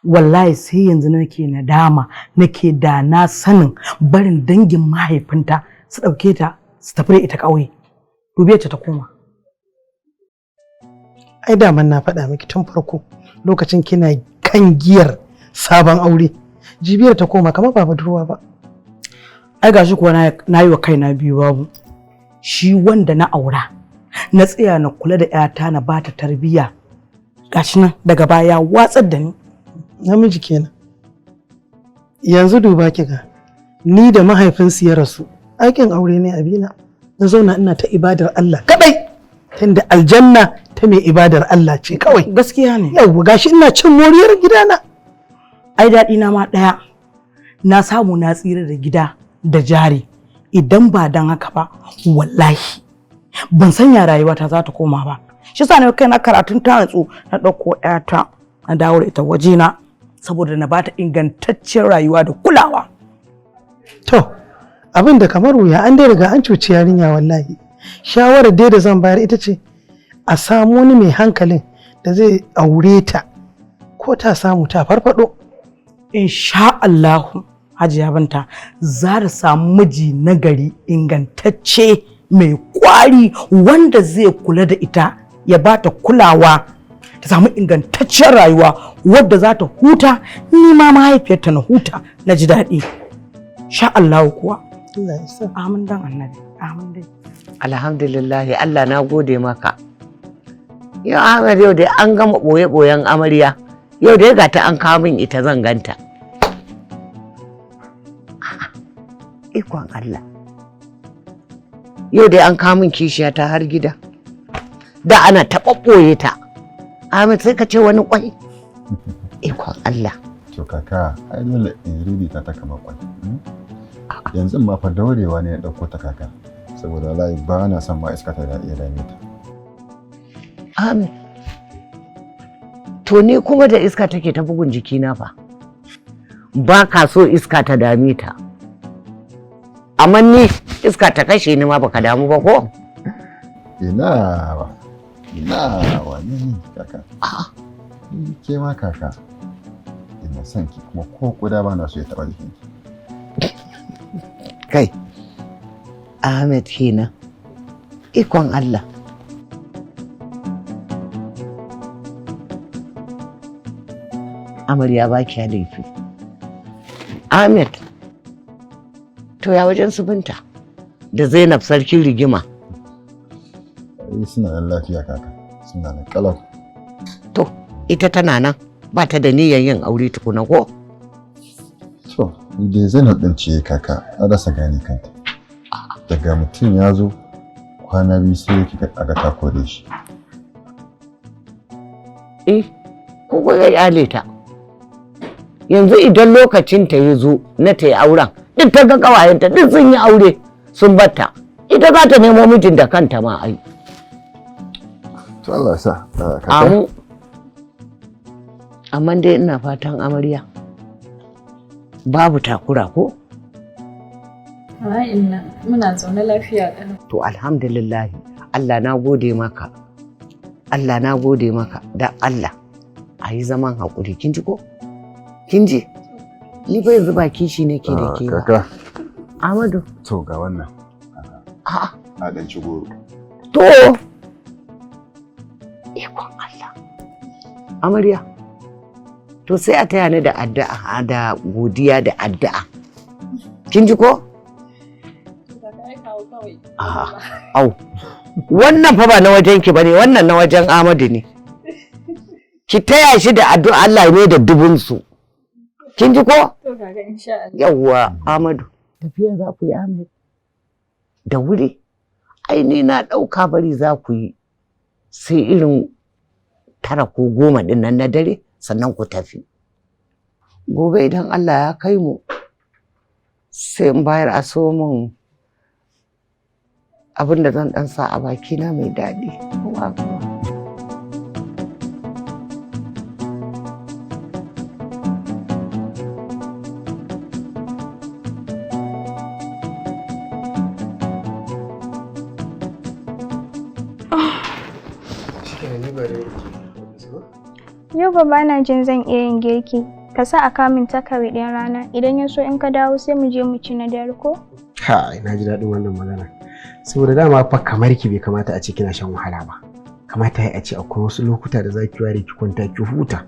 [SPEAKER 9] wallahi sai yanzu nake nadama, nake da na sanin barin dangin mahaifinta su ɗauke ta su tafi da ita ƙauye. Dubi yacce ta koma.
[SPEAKER 11] Ai daman na faɗa miki tun farko lokacin kina kan giyar sabon aure. Jibiyar ta koma kamar ba budurwa ba.
[SPEAKER 9] Ai gashi kuwa na yi wa kaina biyu babu. Shi wanda na aura, na tsaya na kula da 'yata na bata tarbiyya. Gashi nan daga baya watsar da ni.
[SPEAKER 11] Namiji kenan. Yanzu duba ki ga ni da mahaifinsu ya rasu aikin aure ne abina. Na zauna ina ta ibadar Allah kadai. Tunda aljanna ta mai ibadar Allah ce kawai.
[SPEAKER 9] Gaskiya ne.
[SPEAKER 11] Yawwa gashi ina cin moriyar gidana.
[SPEAKER 9] Ai daɗi na ma ɗaya. Na samu na tsira da gida da jari. Idan ba dan haka ba wallahi ban sanya rayuwata za ta koma ba. Shi yasa na kai na karatun ta natsu na ɗauko ƴata na dawo da ita wajena saboda na bata ingantacciyar rayuwa da kulawa.
[SPEAKER 11] To abin da kamar wuya an dai riga an cuci yarinya wallahi. Shawarar dai da zan bayar ita ce a samu wani mai hankalin da zai aure ta ko ta samu ta farfado.
[SPEAKER 9] Insha Allahu Hajiya Binta za ta samu miji nagari ingantacce mai kwari wanda zai kula da ita ya ba ta kulawa ta samu ingantacciyar rayuwa wadda za ta huta, ni ma mahaifiyarta na huta na ji daɗi. Sha Allahu kuwa.
[SPEAKER 11] Allah ya sa.
[SPEAKER 9] Amin dan Annabi. Amin dai.
[SPEAKER 3] Alhamdulillah Allah na gode maka. Yau Ahmad yau dai an gama ɓoye-ɓoyen amarya. Yau dai ga ta an kawo min ita zan ganta. Ikon Allah. Yau dai an kawo min kishiya ta har gida. Da ana taɓa ɓoye ta. Ahmad sai ka ce wani kwai. Ikon Allah.
[SPEAKER 15] To kaka, ai dole in ririta ta kamar kwai. Yanzu ma fa daurewa ne na ɗauko ta kaka. Saboda wallahi ba na son ma iska ta iya dame ta.
[SPEAKER 3] Amin. To ni kuma da iska take ta bugun jikina fa. Ba ka so iska ta dame ta. Amma ni iska ta kashe ni ma baka damu ba ko?
[SPEAKER 15] Ina ba. Ina wani kaka. Ni ke ma kaka. Ina son ki kuma ko kuda ba na so ya taɓa jikinki.
[SPEAKER 3] Kai. Ahmed kenan. Ikon Allah. Amarya ba ki laifi. Ahmed. To ya wajen su Binta da Zainab sarkin rigima.
[SPEAKER 15] Ai suna nan lafiya kaka. Suna nan kalau.
[SPEAKER 3] To ita tana nan ba ta da niyyar yin aure tukuna ko?
[SPEAKER 15] To ni dai Zainab din ce kaka na rasa gane kanta. Daga mutum ya zo kwana biyu sai kika aga ta kore shi.
[SPEAKER 3] Eh, ko ko ya kyale ta. Yanzu idan lokacin ta ya zo na ta yi auren, duk ta ga ƙawayenta duk sun yi aure sun batta. Ita za ta nemo mijin da kanta ma ai.
[SPEAKER 15] To Allah ya sa kaka.
[SPEAKER 3] Amu. Amma dai ina fatan amarya babu takura ko?
[SPEAKER 17] Inna muna zaune lafiya ƙalau.
[SPEAKER 3] To alhamdulillah Allah na gode maka. Allah na gode maka da Allah. A yi zaman haƙuri kin ji ko? Kin ji? Ni fa yanzu ba kishi nake da ke ba.
[SPEAKER 15] Kaka.
[SPEAKER 3] Amadu.
[SPEAKER 15] To ga wannan.
[SPEAKER 3] A'a.
[SPEAKER 15] Na ɗan ci goro.
[SPEAKER 3] To. Ikon Allah. Amarya. To sai a taya ni da addu'a da godiya da addu'a. Kin ji ko? A'a. Au. Wannan fa ba na wajen ki bane, wannan na wajen Amadu ne. Ki taya shi da addu'a Allah ya mai da dubun su. Kin ji ko?
[SPEAKER 23] To kaka insha Allah.
[SPEAKER 3] Yawwa Ahmadu. Tafiya za ku yi Ahmed. Da wuri. Ai ni na ɗauka bari za ku yi. Sai irin 9 ko 10 ɗin nan na dare sannan ku tafi. Gobe idan Allah ya kai mu sai in bayar a so min abin da zan ɗan sa a bakina mai daɗi. Ko ba haka ba?
[SPEAKER 16] Shikenan, ni bari.
[SPEAKER 13] Yau ba bana jin zan iya yin girki. Ka sa a kamin takawai ɗin rana, idan ya so in ka dawo sai mu je mu ci na dare ko?
[SPEAKER 16] Kai, na ji daɗin wannan magana. Saboda dama fa kamar ki bai kamata a ce kina shan wahala ba. Kamata ya a ce akwai wasu lokuta da za ki ware ki kwanta ki huta.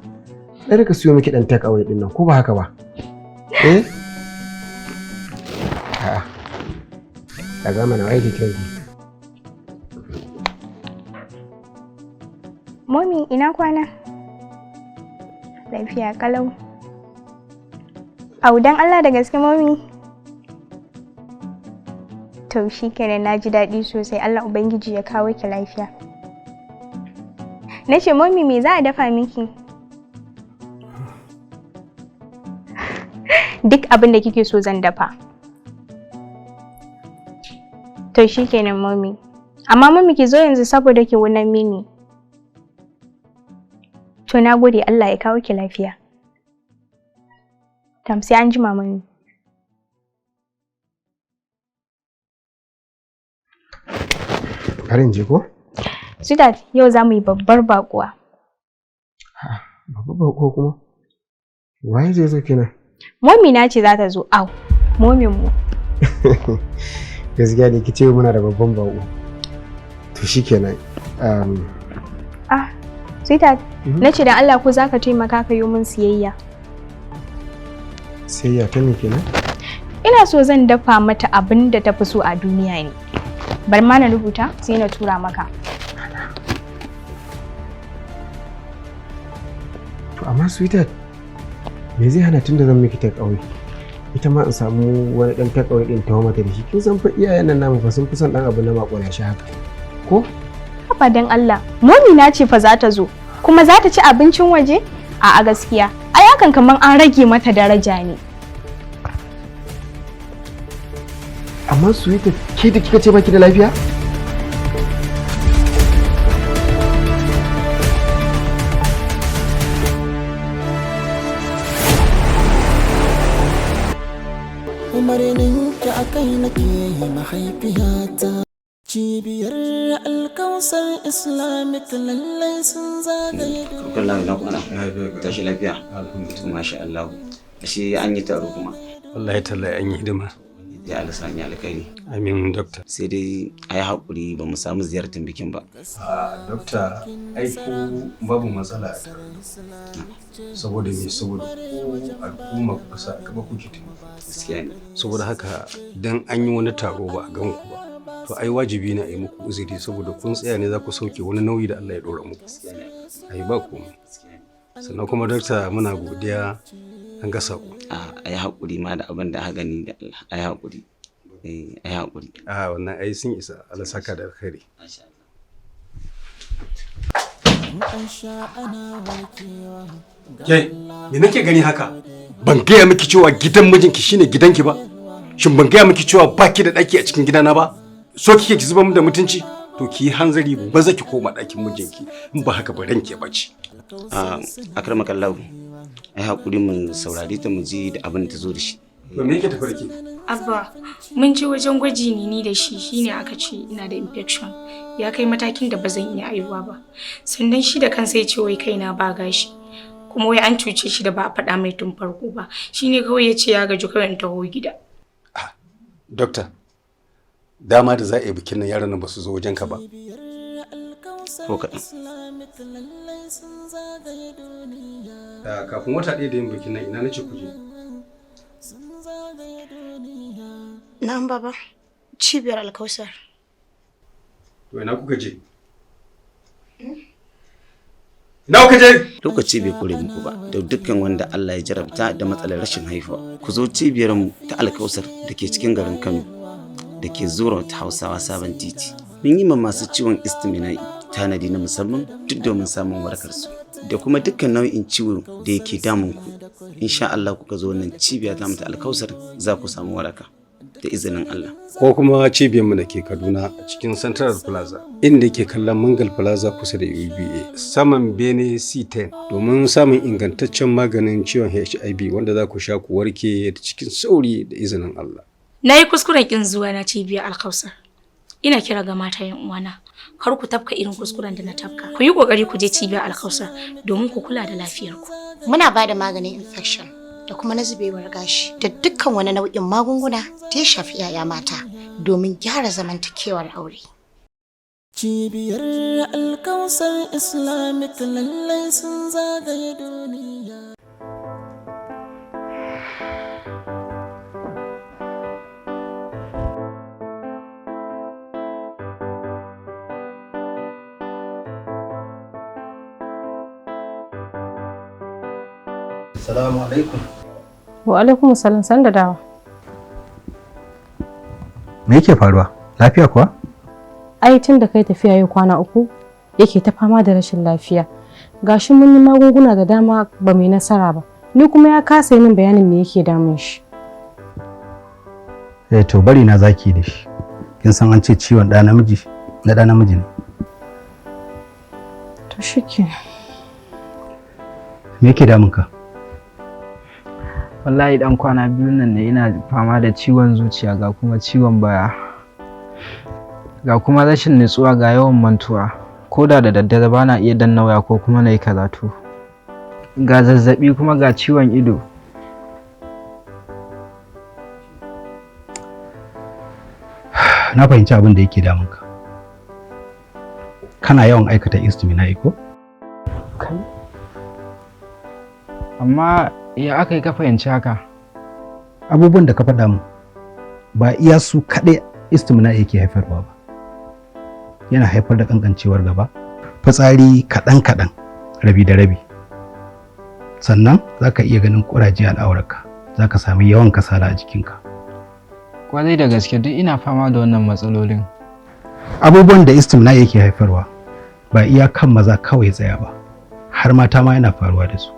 [SPEAKER 16] Ɗan ka siyo miki ɗan take away ɗin nan, ko ba haka ba? Eh? A'a. Daga mana, waye ke kiran ki?
[SPEAKER 13] Momi, ina kwana? Lafiya kalau. Au, dan Allah, da gaske Momi? To shikenan, na ji daɗi sosai. Allah Ubangiji ya kawo ki lafiya. Na ce Momi, me za a dafa miki? Duk abin da kike so zan dafa. To shikenan Momi. Amma Momi, ki zo yanzu saboda ki wunan mini. To na gode, Allah ya kawo ki lafiya. Tam, sai an jima Mami.
[SPEAKER 16] Bari in je ko?
[SPEAKER 13] Sweetheart, yau za mu yi babbar baƙuwa.
[SPEAKER 16] Babbar baƙo kuma? Waye zai zo kenan?
[SPEAKER 13] Momi na ce za ta zo. Au, momin mu.
[SPEAKER 16] Gaskiya ne, ki ce muna da babban baƙo. To shikenan.
[SPEAKER 13] Ah, sweetheart, na ce da Allah ko za ka taimaka ka yi min siyayya.
[SPEAKER 16] Siyayya ta me kenan?
[SPEAKER 13] Ina so zan dafa mata abin da ta fi so a duniya ne. Bari ma na rubuta sai na tura maka.
[SPEAKER 16] To amma sweetheart, me zai hana tunda zan miki take away, ita ma in samu wani dan take away din tawo mata da shi? Kin san fa iyayen nan namu fa sun fi son dan abu na makona shi haka. Ko?
[SPEAKER 13] Haba dan Allah, momi na ce fa za ta zo, kuma za ta ci abincin waje? A'a gaskiya, ai hakan kaman an rage mata daraja ne.
[SPEAKER 16] Amma sweetheart, ke da kika ce baki da lafiya?
[SPEAKER 7] Umarnin ki a kai nake yi mahaifiyata. Cibiyar Alkausar Islamic lallai sun zagaye.
[SPEAKER 1] Kullum na kwana. Tashi lafiya. To masha Allah. Ashe an yi taro kuma.
[SPEAKER 5] Wallahi tallahi an yi hidima.
[SPEAKER 1] Ya Allah sanya alkhairi.
[SPEAKER 5] Amin, doctor.
[SPEAKER 1] Sai dai a yi haƙuri, ba mu samu ziyartar bikin ba.
[SPEAKER 5] A doctor, ai ko babu matsala a tare da ku. Saboda me? Saboda ko al'umma kuka sa a gaba kuke taimako.
[SPEAKER 1] Gaskiya ne.
[SPEAKER 5] Saboda haka dan an yi wani taro ba a gan ku ba, to ai wajibi ne a yi muku uzuri, saboda kun tsaya ne za ku sauke wani nauyi da Allah ya ɗora muku. Ai ba komai. Sannan kuma doctor, muna godiya, an ga sako.
[SPEAKER 1] A yi haƙuri ma da abin da aka gani da Allah. A yi haƙuri. Eh, a yi haƙuri.
[SPEAKER 5] A wannan ai sun isa. Allah saka da alkhairi.
[SPEAKER 7] An sha ana warkewa.
[SPEAKER 5] Ke, me nake gani haka? Ban gaya miki cewa gidan mijinki shine gidanki ba? Shin ban gaya miki cewa baki da ɗaki a cikin gidana ba? So kike ki zuba mu da mutunci? To ki yi hanzari maza ki koma ɗakin mijinki, in ba haka ba ranki ya ɓaci.
[SPEAKER 1] A akramakallahu. A yi haƙuri mu saurare ta mu ji da abin da ta zo da shi.
[SPEAKER 5] To me yake tafi da ke?
[SPEAKER 6] Abba, mun je wajen gwaji ne ni da shi, shine aka ce ina da infection. Ya kai matakin da ba zan iya aihuwa ba. Sannan shi da kansa ya ce wai kaina ba gashi. Kuma wai an cuce shi da ba a faɗa mai tun farko ba. Shine kawai ya ce ya gaji, kawai in taho gida.
[SPEAKER 5] Dokta, dama da za a yi bikin nan yaran nan ba su zo wajenka ba.
[SPEAKER 1] Ko kaɗan.
[SPEAKER 5] Kafin wata ɗaya da yin bikin nan, ina na ce ku je?
[SPEAKER 24] Na'am baba, cibiyar Alkausar.
[SPEAKER 5] To ina kuka je? Ina kuka je?
[SPEAKER 1] Lokaci bai kure muku ba da dukkan wanda Allah ya jarabta da matsalar rashin haihuwa. Ku zo cibiyar mu ta Alkausar da ke cikin garin Kano da ke Zuro ta Hausawa Sabon Titi. Mun yi ma masu ciwon istimina'i tanadi na musamman duk domin samun warakar su. Da kuma dukkan nau'in ciwo da yake damun ku. Insha Allah kuka zo wannan cibiya ta mu ta Alkausar za ku samu waraka da izinin Allah.
[SPEAKER 5] Ko kuma cibiyarmu da ke Kaduna a cikin Central Plaza, inda ke kallon Mangal Plaza kusa da UBA, saman Bene C10 domin samun ingantaccen maganin ciwon HIV wanda za ku sha ku warke da cikin sauri da izinin Allah.
[SPEAKER 6] Na yi kuskuren kin zuwa na cibiyar Alkausar. Ina kira ga mata yan uwana, kar ku tafka irin kuskuren da na tafka. Ku yi kokari ku je cibiyar Alkausar domin ku kula da lafiyarku.
[SPEAKER 24] Muna ba da maganin infection da kuma na zubewar gashi da dukkan wani nau'in magunguna da ya shafi 'ya'ya mata domin gyara zamantakewar aure.
[SPEAKER 7] Cibiyar Alkausar Islamic lallai sun zagaye duniya.
[SPEAKER 2] Salamu alaikum.
[SPEAKER 10] Wa alaikum salam, san da dawa.
[SPEAKER 2] Me yake faruwa? Lafiya kuwa?
[SPEAKER 10] Ai tun da kai tafiya yau kwana 3 yake ta fama da rashin lafiya. Gashi mun yi magunguna da dama ba mai nasara ba. Ni kuma ya kasa yi min bayanin me yake damun shi.
[SPEAKER 2] Eh to bari na zaki da shi. Kin san an ce ciwon ɗa namiji na ɗa namiji ne.
[SPEAKER 10] To shikenan.
[SPEAKER 2] Me yake damun ka?
[SPEAKER 4] Wallahi dan kwana biyun nan ne ina fama da ciwon zuciya, ga kuma ciwon baya, ga kuma rashin nutsuwa, ga yawan mantuwa. Ko da da daddare ba na iya danna waya ko kuma na yi karatu, ga zazzabi kuma ga ciwon ido.
[SPEAKER 2] Na fahimci abin da yake damun ka. Kana yawan aikata istimina'i ko?
[SPEAKER 4] Amma ya aka yi ka fahimci haka?
[SPEAKER 2] Abubuwan da ka faɗa mu ba iya su kaɗai istimna'i yake haifarwa ba. Yana haifar da ƙanƙancewar gaba, fitsari kaɗan-kaɗan, rabi da rabi. Sannan za ka iya ganin ƙuraje a al'aurarka, za ka sami yawan kasala a jikinka.
[SPEAKER 4] Kwarai da gaske duk ina fama da wannan matsalolin.
[SPEAKER 2] Abubuwan da istimna'i yake haifarwa ba iya kan maza kawai tsaya ba, har mata ma yana faruwa da su.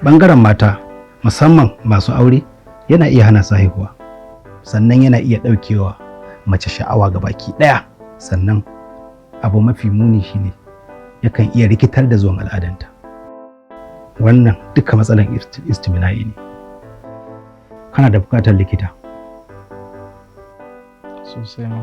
[SPEAKER 2] Bangaren mata, musamman masu aure, yana iya hana su haihuwa, sannan yana iya ɗaukewa mace sha'awa ga baki ɗaya. Sannan abu mafi muni shine yakan iya rikitar da zuwan al'adanta. Wannan duka matsalan istimina'i ne. Kana da buƙatar likita.
[SPEAKER 4] Sosai ma.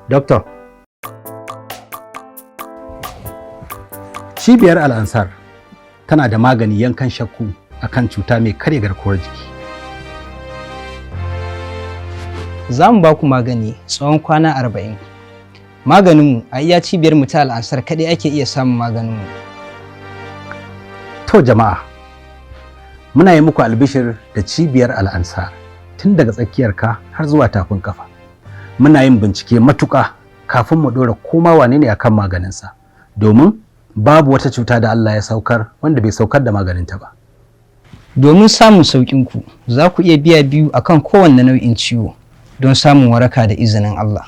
[SPEAKER 2] Doctor. Cibiyar Al'ansar tana da magani yankan shakku akan cuta mai karya garkuwar jiki.
[SPEAKER 16] Za mu ba ku magani tsawon kwana 40. Maganinmu a iya cibiyar mu ta Al'ansar kaɗai ake iya samun maganinmu.
[SPEAKER 2] To jama'a, muna yi muku albishir da cibiyar Al'ansar tun daga tsakiyar ka har zuwa tafin kafa. Muna yin bincike matuƙa kafin mu ɗora koma wane ne akan maganinsa, domin babu wata cuta da Allah ya saukar wanda bai saukar da maganinta ba.
[SPEAKER 16] Domin samun sauƙin ku, za ku iya biya 2 akan kowanne nau'in ciwo don samun waraka da izinin Allah.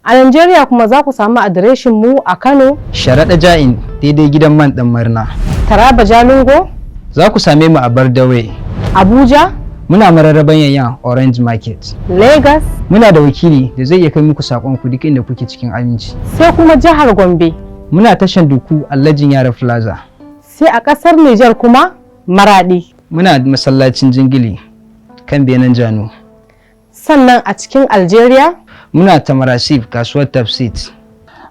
[SPEAKER 10] A Najeriya kuma za ku samu adireshin mu a Kano,
[SPEAKER 16] Sharaɗa Ja'in, daidai gidan man ɗan Marna.
[SPEAKER 10] Taraba Jalingo,
[SPEAKER 16] Za ku same mu a Bardawe.
[SPEAKER 10] Abuja,
[SPEAKER 16] Muna mararraban yayan Orange Market.
[SPEAKER 10] Lagos,
[SPEAKER 16] Muna da wakili da zai iya kai muku saƙon ku duk inda kuke cikin aminci.
[SPEAKER 10] Sai kuma jihar Gombe.
[SPEAKER 16] Muna tashan Duku Allajin Yara Plaza.
[SPEAKER 10] Sai a ƙasar Nijar kuma Maradi.
[SPEAKER 16] Muna masallacin Jingili kan Benen Jano.
[SPEAKER 10] Sannan a cikin Algeria
[SPEAKER 16] muna Tamarasif kasuwar Tafsit.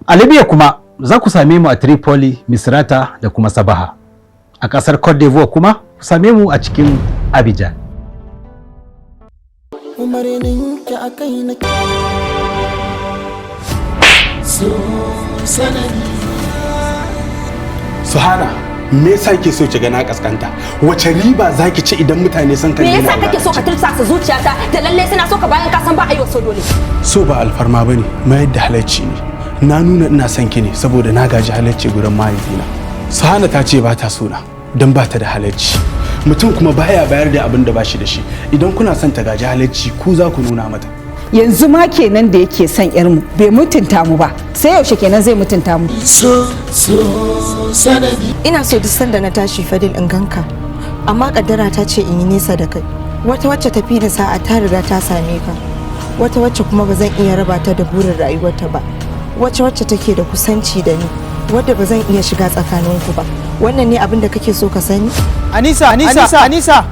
[SPEAKER 2] A Libya kuma za ku same mu a Tripoli, Misrata da kuma Sabaha. A ƙasar Cote d'Ivoire kuma ku same mu a cikin Abidjan.
[SPEAKER 7] Umarnin ki a kai na so sanadi.
[SPEAKER 21] Suhana,
[SPEAKER 12] Me yasa kike so ki ga na kaskanta? Wace riba zaki ci idan mutane sun kalle
[SPEAKER 14] Me
[SPEAKER 12] ni
[SPEAKER 14] yasa
[SPEAKER 12] a
[SPEAKER 14] kake so ka tursasa zuciyata da lalle suna so ka bayan ka san ba a yi wa so dole?
[SPEAKER 12] So ba alfarma bane, mayar da halacci ne. Na nuna ina son ki ne saboda na gaji halacci gurin mahaifina. Sahana ta ce ba ta so na don ba ta da halacci. Mutum kuma baya bayar da abin da ba shi da shi. Idan kuna son ta gaji halacci, ku za ku nuna mata.
[SPEAKER 19] Yanzu ma kenan da yake son yarmu bai mutunta mu ba, sai yaushe kenan zai mutunta mu?
[SPEAKER 7] So so sanadi.
[SPEAKER 20] Ina so duk sanda na tashi Fadil in ganka, amma kaddara ta ce in yi nesa da kai. Wata wacce tafi da sa'a ta riga ta same ka, wata wacce kuma ba zan iya raba ta da burin rayuwarta ba, wacce wacce take da kusanci da ni, wadda ba zan iya shiga tsakaninku ba. Wannan ne abin da kake so ka sani?
[SPEAKER 11] Anisa, Anisa, Anisa.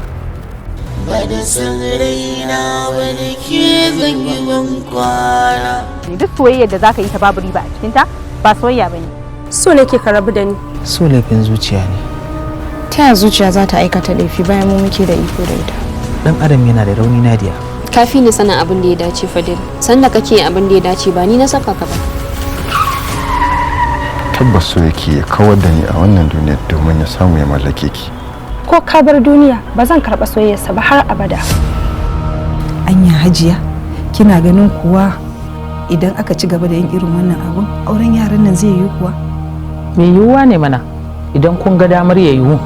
[SPEAKER 7] Ba da san raina ba da ke zan yi ban kwana.
[SPEAKER 25] Duk soyayyar da zaka yi ta babu riba a cikinta ba soyayya bane.
[SPEAKER 10] So nake ka rabu da ni.
[SPEAKER 16] So laifin zuciya ne.
[SPEAKER 10] Ta yaya zuciya za ta aikata laifi bayan mu muke da iko da ita?
[SPEAKER 16] Dan adam yana da rauni, Nadia.
[SPEAKER 26] Kafi ni sanin abin da ya dace, Fadil. Sanda kake yin abin da ya dace ba ni na saka ka ba.
[SPEAKER 15] Tabbas so yake ya kawar da ni a wannan duniyar domin ya samu ya mallake ki.
[SPEAKER 10] Ko ka bar duniya ba zan karɓa soyayyarsa ba har abada.
[SPEAKER 19] Anya Hajiya, kina ganin kuwa idan aka ci gaba da yin irin wannan abun, auren yaran nan zai yiwu kuwa?
[SPEAKER 27] Mai yiwuwa ne mana idan kun ga damar ya yiwu.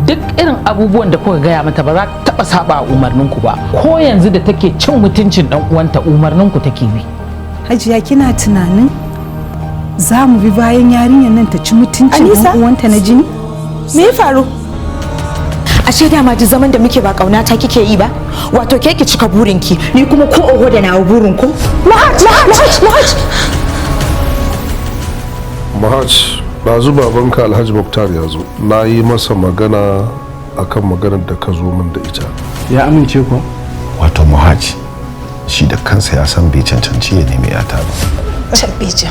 [SPEAKER 27] Duk irin abubuwan da kuka gaya mata ba za ta taɓa saba a umarninku ba. Ko yanzu da take cin mutuncin ɗan uwanta, umarninku take bi.
[SPEAKER 19] Hajiya, kina tunanin za mu bi bayan yarinyar nan ta ci mutuncin
[SPEAKER 20] Anisa?
[SPEAKER 19] ɗan uwanta na jini?
[SPEAKER 20] Me ya faru? Ashe dama duk zaman da muke ba kauna ta kike yi ba? Wato ke ki cika burinki, ni kuma ko oho da nawa burin ku. Mahaj, Mahaj, Mahaj.
[SPEAKER 28] Mahaj, ɗazu babanka Alhaji Muktar ya zo. Na yi masa magana akan maganar da ka zo min da ita.
[SPEAKER 12] Ya amince kuwa?
[SPEAKER 15] Wato Muhaj shi da kansa ya san bai cancanci ya nemi yata ba.
[SPEAKER 20] Tabbija.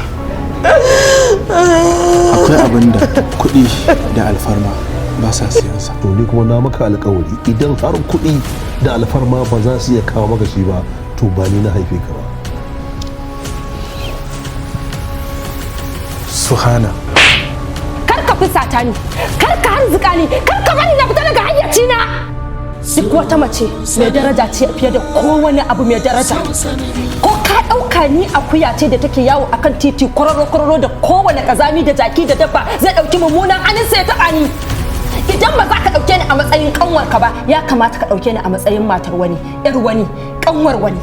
[SPEAKER 12] Akwai abin da kuɗi da alfarma ba sa siyan sa.
[SPEAKER 28] To ni kuma na maka alkawari, idan har kuɗi da alfarma ba za su iya kawo maka shi ba, to ba ni na haife ka ba.
[SPEAKER 12] Suhana.
[SPEAKER 14] Kar ka fusata ni, kar ka harzuka ni, kar ka bari na fita daga hayyacina. Duk wata mace mai daraja ce fiye da kowane abu mai daraja. Ko ka ɗauka ni akuya ce da take yawo akan titi kwararo kwararo da kowane kazami da jaki da dabba zai ɗauki mummunan hannunsa ya taɓa ni? Idan ba za ka ɗauke ni a matsayin ƙanwarka ba, ya kamata ka ɗauke ni a matsayin matar wani, 'yar wani, ƙanwar wani.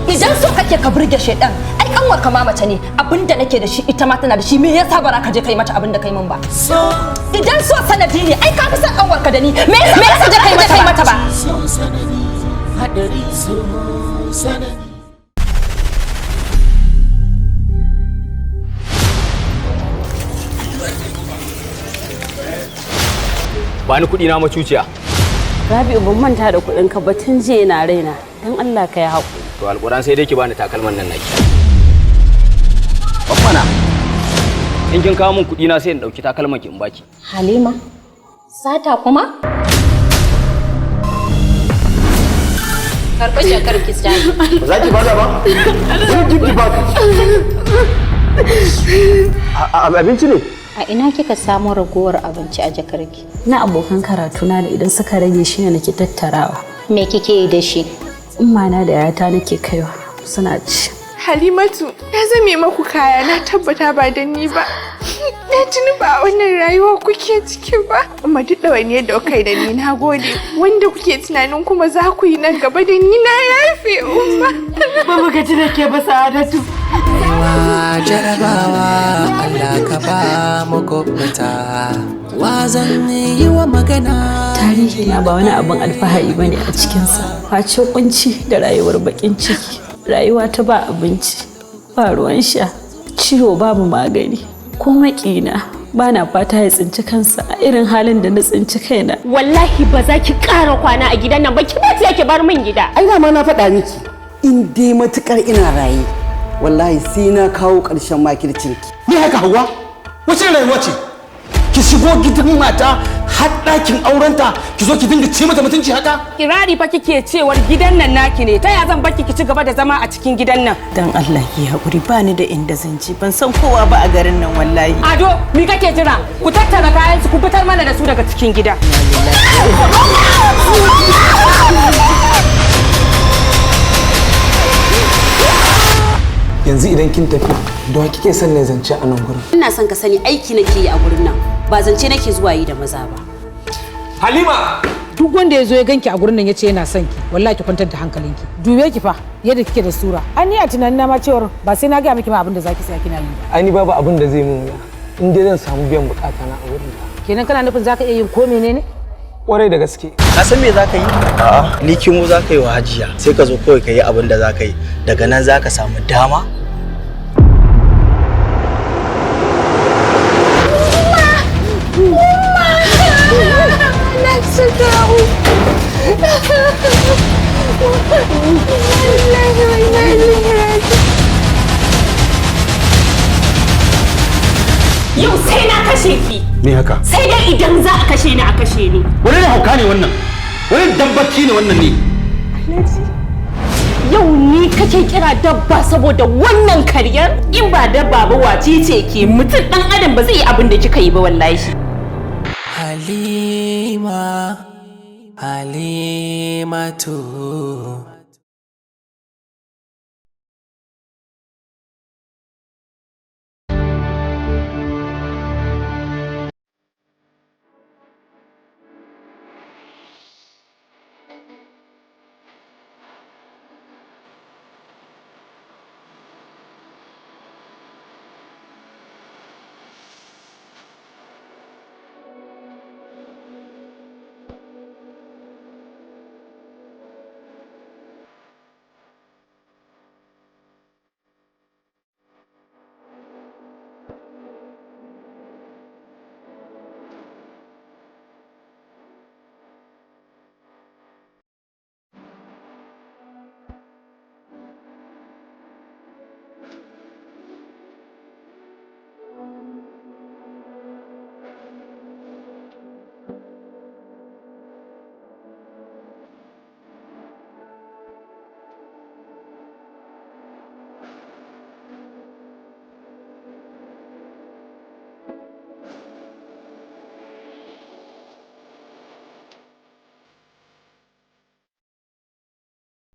[SPEAKER 14] Idan so kake ka burge shaidan, ai kanwar ka ma mace ne. Abinda nake da shi ita ma tana da shi, me yasa ba za ka je kai mata abinda kai min ba? Idan so sanadi ne, ai ka fi son kanwar ka da ni, me yasa je kai mata ba?
[SPEAKER 7] So sanadi, hadari so sanadi.
[SPEAKER 29] Ba ni kuɗi na, macuciya.
[SPEAKER 23] Rabi'u, ban manta da kuɗin ka ba tun jiya yana raina. Dan Allah ka yi haƙuri.
[SPEAKER 29] To alƙur'an sai dai ki bani takalman nan naki. Baffana. In kin kawo min kuɗi na sai in ɗauki takalman ki in baki.
[SPEAKER 24] Halima, sata kuma? Karɓi jakar ki.
[SPEAKER 15] Ba za ki bada ba? Wani give the bag.
[SPEAKER 29] Abinci ne.
[SPEAKER 24] A ina kika samo ragowar abinci a jakarki?
[SPEAKER 23] Na abokan karatuna da idan suka rage shi ne nake tattarawa.
[SPEAKER 24] Me kike yi da shi?
[SPEAKER 23] Umma na da yayata nake kaiwa suna ci.
[SPEAKER 30] Halimatu, ya zame maku kaya, na tabbata ba da ni ba. Na tuni ba a wannan rayuwa kuke ciki ba. Amma duk ɗawainiyar da kuka yi da ni, na gode. Wanda kuke tunanin kuma za ku yi nan gaba da ni, na yafe, Umma.
[SPEAKER 7] Ba mu gaji da ke ba, Sa'adatu.
[SPEAKER 8] Wa jarabawa, Allah ka ba mu kubuta. Wa zan yi wa magana?
[SPEAKER 23] Tarihi na ba wani abin alfahari bane a cikinsa. Face kunci da rayuwar bakin ciki. Rayuwa ta ba abinci, ba ruwan sha, ciwo babu magani. Ko maƙina ba na fata ya tsinci kansa a irin halin da na tsinci kaina.
[SPEAKER 25] Wallahi ba za ki ƙara kwana a gidan nan ba, ki ba ki bar min gida.
[SPEAKER 1] Ai dama na faɗa miki, in dai matukar ina raye, wallahi sai na kawo ƙarshen makircinki.
[SPEAKER 21] Ni haka Hauwa, wace rayuwa ce? Ki shigo gidan mata har ɗakin aurenta, ki zo ki dinga ci mata mutunci haka?
[SPEAKER 14] Kirari fa kike cewar gidan nan naki ne, ta ya zan barki ki ci gaba da zama a cikin gidan nan?
[SPEAKER 2] Dan Allah ki haƙuri, ba ni da inda zan je, ban san kowa ba a garin nan wallahi.
[SPEAKER 14] Ado, mi kake jira? Ku tattara kayan su, ku fitar mana da su daga cikin gida.
[SPEAKER 16] Yanzu idan kin tafi, da wa kike son ne zance a nan gurin?
[SPEAKER 25] Ina son ka sani, aiki nake yi a gurin nan, ba zance nake zuwa yi da maza ba.
[SPEAKER 16] Halima!
[SPEAKER 3] Duk wanda ya zo ya ganki a gurin nan ya ce yana son ki, wallahi ki kwantar da hankalinki. Dube ki fa yadda kike da sura. An ni a tunanin na ma cewar ba sai na gaya miki ma abin da zaki tsaya kina yi ba.
[SPEAKER 16] Ai ni babu abin da zai mun wuya in dai zan samu biyan bukata na a wurin.
[SPEAKER 3] Kenan kana nufin zaka iya yin ko menene?
[SPEAKER 16] Kwarai da gaske.
[SPEAKER 4] Ka san me za ka yi? A'a, likimo za ka yi wa Hajiya, sai ka zo kawai ka yi abin da za ka yi, daga nan za ka samu dama.
[SPEAKER 30] Na shiga uku. Wallahi wallahi.
[SPEAKER 25] Yau sai na kashe ki.
[SPEAKER 21] Me haka?
[SPEAKER 25] Sai dai idan za a kashe ni, a kashe ni.
[SPEAKER 21] Wani ne hauka ne wannan? Wani dabbaci ne wannan ne?
[SPEAKER 25] Yau ni kake kira dabba saboda wannan karyar? In ba dabba ba wace ce ke? Mutum dan adam ba zai yi abin da kika yi ba wallahi.
[SPEAKER 8] Halima, Halimatu.